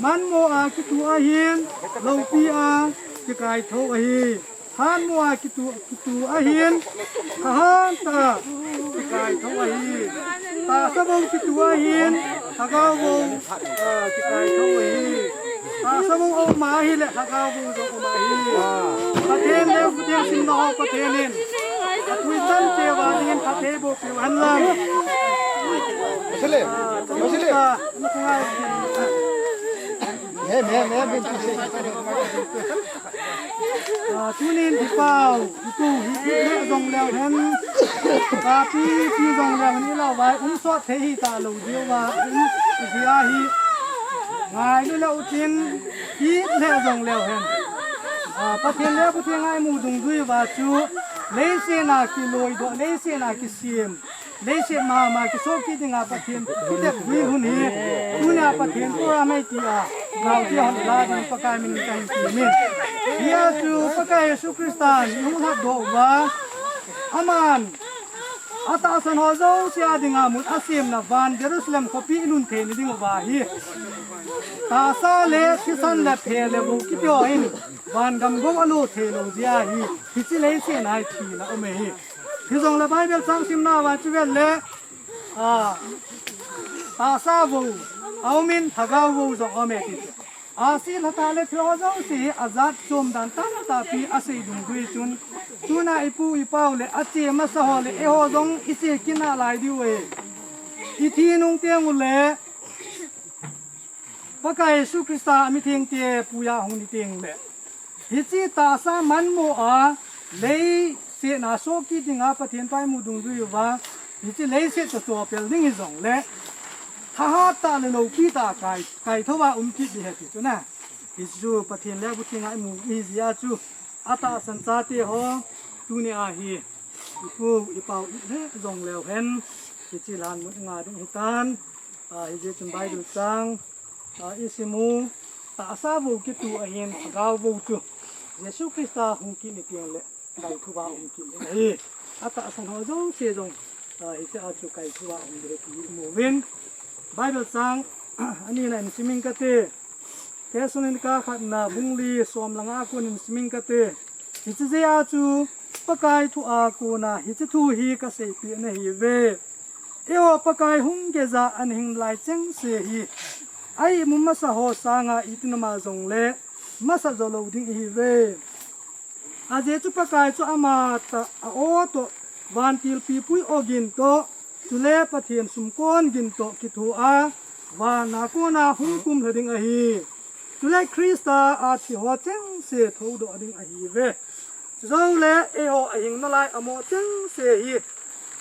Manmo a kitu ahin, loupi a kikai tho ahi. Hanmo a kitu, kitu ahin, thahat a kikai tho ahi. Tahsa vo kitu ahin, lhagao vo, a, kikai tho ahi. Tahsa vo a um ahi le lhagao vo jong um ahi. Pathen le Pathen simna ho Pathen in atui chan cheh uva dingin phatthei boh piu hen lang. Muslim, Muslim. He, he, he, he. A, tunin i pau, i pu hi i le jong leu hen, kapi pi jong leu hen, i lau vai um sot thei hi ta lo diu va, um, i dia hi. Ngailu leu tin, i le jong leu hen. A, Pathen le Pathen ngai mu dungdui va chu, leiset a kiloi doh, leiset a kisim. Leiset mama kisoh kit dinga Pathen thutep dui hun hi. Tunia Pathen program hi tia, nau tia hon la ding Pakai min kahin kimin. Hia chu Pakai Jesu Christan i hung lhatdoh uva. Aman atahsan ho jouse a dinga mun asemna van Jerusalem khopi i lhun theina ding uva hi. Tahsa le thisan le phe le vo kiti ho hin van gam gou alo thei lou jeh ahi. Hiche leiset a hi thina um ahi. Hijongle Bible chang simna uva chu vet le, a, tahsa vo a um in lhagao vo jong a um e ti chu. Ahsi lhatha le thil ho jouse hi ajat chom dan tamtah pi asei dungdui chun, tuna i pu i pau le ache masa ho le eiho jong i che kit nalai diu e. I thi nung teng ule Pakai Jesu Christa a mithengte puiya hung ni teng le, hiche tahsa manmo a leiset a soh kit dinga Pathen toh i mu dungdui uva, hiche leiset toh chopel ding hijongle, thahat tah le lopi tah a kai, kaithou a um kit ding ahi ti chu na. Hichu Pathen lekhabu thenga imu hi jeh a chu, atahsan chate ho, tuni a hi ipu ipau ihet jong leu hen, hiche lhan mun nga ding hitan. Ah, hijeh chun Bible chang, ah, isim u, tahsa bou kitu ahin, lhagao bou chu Jesu Christa hung kit ni teng le kaithou a um kit ding ahi. Atahsan ho jouse jong, ah, hiche a chu kaithou a um ding ahi ti imu uvin. Bible chang ani na in sim inge kati. Thessalonica khatna bung li som le nga a kon in sim inge kati. Hiche jeh a chu Pakai thu a kona hiche thu hi kaseipeh nahi uve. Eiho Pakai hung geija ana hing lai chengse hi, a imu masa ho sanga itih nam a jongle masa jo lou ding ihi uve. Ajeh chu Pakai chu ama tah a o toh, vantilpi pui o gin toh, chule Pathen sumkon gin toh kithoa, van a kona hung kumlha ding ahi. Chule Christa a thi ho chengse thoudoh ding ahi uve. Chujou le eiho ahing nalai amo chengse hi,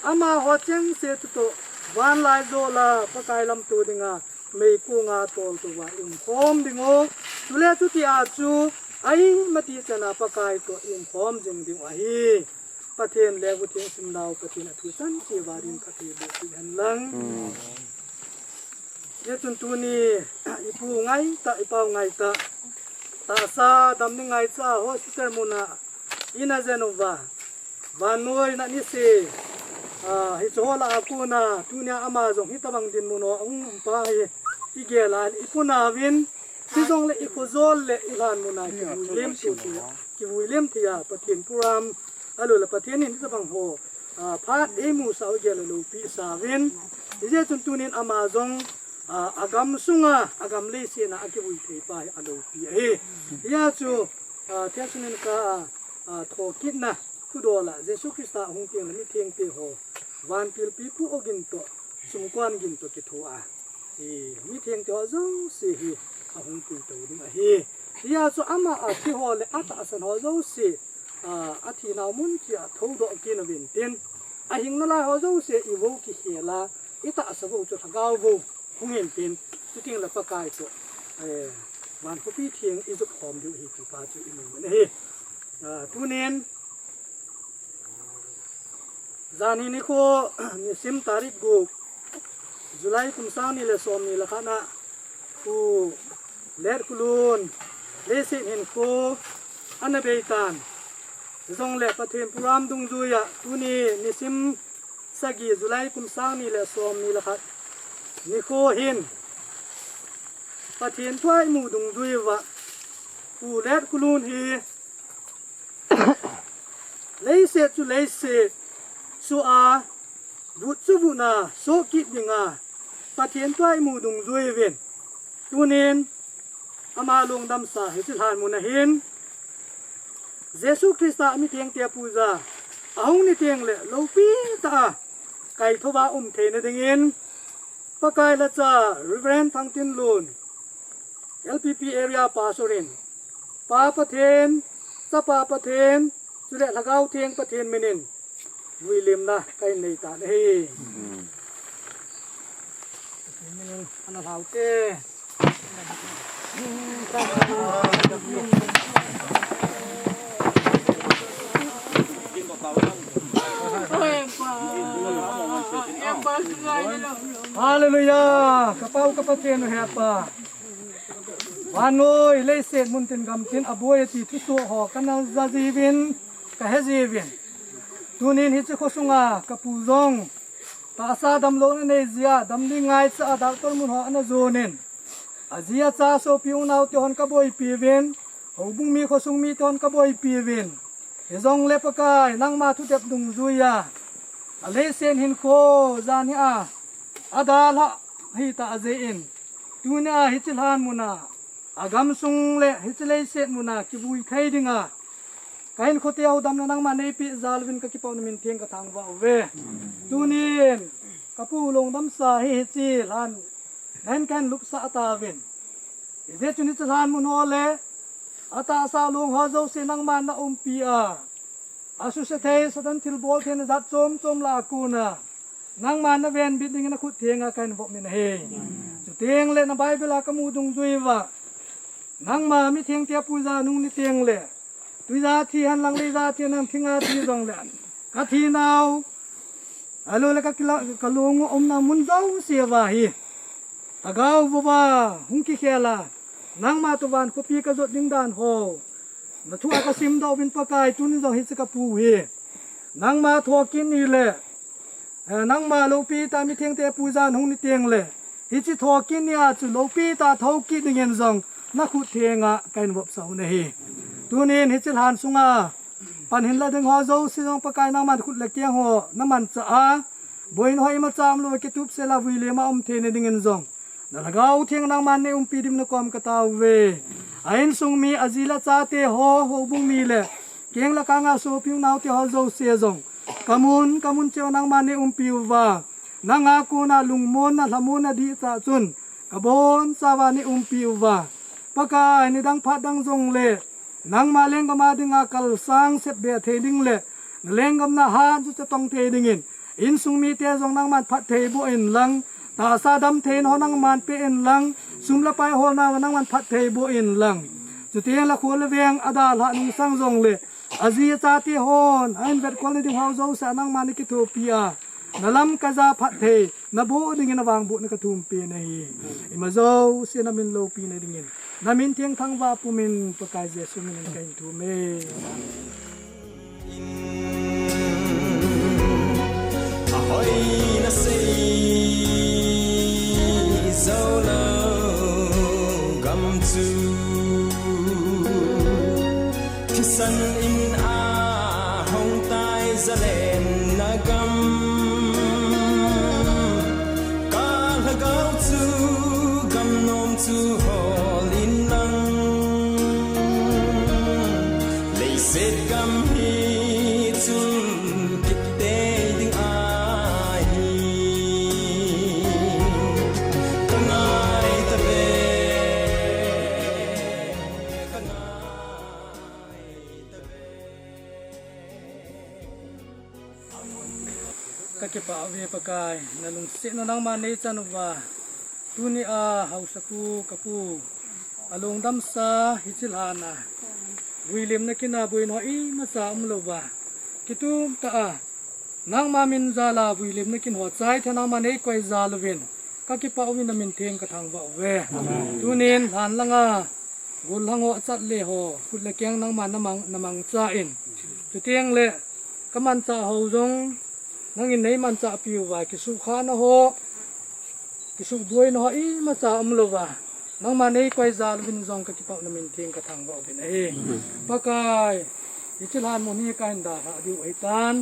amaho chengse chutoh vanlaijol a Pakai lamto dinga meikong a toltou a i umkhom ding u. Chule chuti a chu, a imatih chan a Pakai toh i umkhom jing ding u ahi. Pathen lekhabu theng simnau, Pathen a thu chan cheh uva ding phatthei boh peh hen lang. Hijeh chun tuni, ipu ngaitah, ipau ngaitah, tahsa damna ngaicha hospital mun a ina jen uva, vannoi natna niseh, ah, hiche ho lah a kona, tunia ama jong hitabang dinmun a hung um pa hi igel a, ipu nauvin, hijongle ikhojol le ilhan mun a kivui lem thei, kivui lem thei a, Pathen program, ahilou le Pathen in hitabang ho, ah, phat eimusah u igel a lopi isauvin. Hijeh chun tunin ama jong, ah, agam sunga, agam leiset a akivui thei pa hi alopi ahi. Hia chu, ah, Thessalonica a, ah, thokitna thudol a Jesu Christa ahung teng le mithengte ho, vantilpi pui o gin toh, sumkon gin toh kithoa, i, mithengte ho jouse hi ahung puitou ding ahi. Hia chu ama athi ho le atahsan ho jouse, ah, athinau mun cheh a thoudoh kit uvin tin, ahing nalai ho jouse ivou kikhel a, itahsa vou chu lhagao vou hung in tin, chuteng le Pakai toh, eh, van khopi theng ijop khom diu ahi ti pa chu imu u ahi. Ah, tunin, janhi nikho, nisim tarik gup, July kum sang ni le som ni le khat na, Pu Letkholun, leiset hinkho ana beitan. Hijongle Pathen program dungjuia, tuni nisim sagi, July kum sang ni le som ni le khat nikho hin, Pathen thu a imu dungjui uva, Pu Letkholun hi, leiset chu leiset, soh a, vut chu vut a, soh kit dinga, Pathen thu a imu dungjui uvin. Tunin, ama lungdamsa hiche lhan mun a hin, Jesu Christa a mithengte apuija, ahung ni teng le lopi tah a kaithou a um theina dingin, Pakai lhacha Reverend Thangtinlun, L P P area pastor in, Pa Pathen, Chapa Pathen, chule Lhagao Theng Pathen minin, vuilimna kahin nei tan ahi. Ana lhau te. Hallelujah. Ka Pau ka Pathen u he Pa. Vannoi leiset mun tin gam tin aboi ati thusoh ho kana ja jiuvin, kahe jiuvin. Tunin hiche khosunga ka pu jong tahsa damlouna nei jeh a, damna ngaicha a doctor mun ho ana jonin, aji acha sopi unaote hon ka boipi uvin, houbung mi khosung mite hon ka boipi uvin. Hijongle Pakai, nangma thutep dungjuia, aleiset hinkho, janhi a, adalhah ahitah jeh in, tunia hiche lhan muna, agamsung le hiche leiset muna kivui thei dinga, ka hinkho teu damna nangma neipeh jal uvin ka kipah u na min theng ka thangvah uve. Tunin, ka pu lungdamsa hi hiche lhan, nahin kahin lupsah tauvin. Hijeh chun hiche lhan mun ho le, atahsa long ho jouse nangman na umpi a, asuse thei, Satan thilbol theina jat chom chom lah a kona, Nangma na venbit dingin na khut thenga kahin vop in ahi. Chuteng le na Bible a kamu dungjui uva, nangma mithengte puja nung ni teng le, tuija thi hen lang, leija thi hen lang, thinga thi jong le, ka thinau, ahilou le ka kila, ka long u umna mun jouse uva hi, lhagao vova hung kikhel a, nangma toh van khopi ka jot ding dan ho na thu a ka simdoh uvin Pakai, tuni jong hiche ka pu hi nangma thokit ni le, eh, nangma loupi tah mithengte puja nung ni teng le, hiche thokit ni a chu loupi tah thokit dingin jong na khut thenga kahin vopsah u ahi. Tunin hiche lhan sunga pan hin la ding ho jouse jong Pakai nangman khut le keng ho na manchah a, boina ho imacha umlou a kitupsel a vuilem a um theina dingin jong na Lhagao Theng nangman nei umpi dingin na kom ka tao uve. A insung mi, aji le achate ho, houbung mi le keng le kang a sopi u naote ho jouse jong, ka mun, ka mun cheh uva nangman nei umpi uva, nanga kona lungmonna, lhamonna ding chah chun ka boncha uva nei umpi uva, Pakai, nidang phat dang jong le nangma lenggam a dinga kalsang sepbe thei ding le na lenggam na hat chu chatong thei dingin, insung mite jong nangman phatthei boh in lang, tahsa damtheina ho nangman pe in lang, sum le pai holna uva nangman phatthei boh in lang. Chuteng le kho le veng a dalha nungsang jong le, aji achate hon a hin vetkol na ding ho jouse a nangman nei kithopi a, na lamkaija phatthei na boh dingin na vangbohna ka thum pen ahi. Ima jouse na min loupina dingin, na min thengthang uva pumin Pakai Jesu min in kahin thum e. Ahoi na sei jou lou gam chu, thisan in a hong tai zalenna gam. Ka lhagao chu gam nom chu hol in lang, leiset gam hi chun kitei ding ahi. Ka ngai ta ve, ka ngai ta ve. Ka kipah uve Pakai, na lungsetna nangman nei chan uva, tuni a haosa pu, ka pu, alungdamsa hiche lhan a vuilimna kin a boina ho imacha umlou va, kitum tah a nangma min jal a vuilimna kin ho chai thei a nangman nei koi jal uvin, ka kipah uvin na min theng ka thangvah uve. Tunin lhan langa gollhang ho, achat le ho, khut le keng nangman na mang, na mangcha in, chuteng le ka manchah ho jong nangin nei manchahpi uva, kisuhkhahna ho, kisuhboina ho imacha umlou va, nangman nei koi jal uvin jong ka kipah u, na min theng ka thangvah uvin ahi. Pakai, hiche lhan mun hi ka hin dalhah diu ahitan,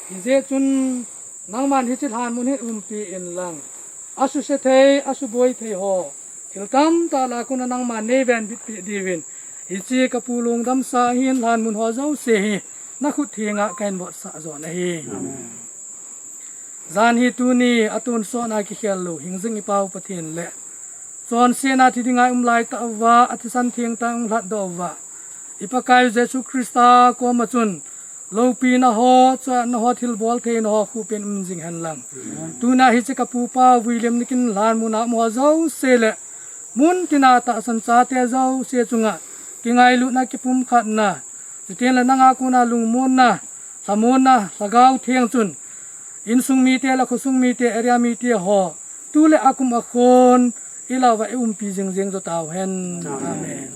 hijeh chun nangman hiche lhan mun hi umpi in lang, asuse thei, asuboi thei ho, thil tamtah lah a kon a nangman nei venbitpi diuvin, hiche ka pu lungdamsa hin lhan mun ho jouse hi na khut thenga ka hin vopsah jon ahi. Jan hi tuni a tonsot a kikhel lou hingjing i Pau Pathen le chonsetna thi dinga i um lai tah uva, a thisan theng tah a i hung lhatdoh uva, i Pakai u Jesu Christa koma chun loupina ho, choiatna ho, thilbol theina ho khuhpen um jing hen lang. Tuna hiche ka pu pa vuilimna kin lhan mun a um ho jouse le mun tina tahsan chate jouse chunga kingailutna, kipumkhatna, chuteng le nanga kona lungmonna, lhamonna, Lhagao Theng chun insung mite le khosung mite, area mite ho, tu le akum akhon, i lah uva i umpi jingjing jo tauhen. Amen.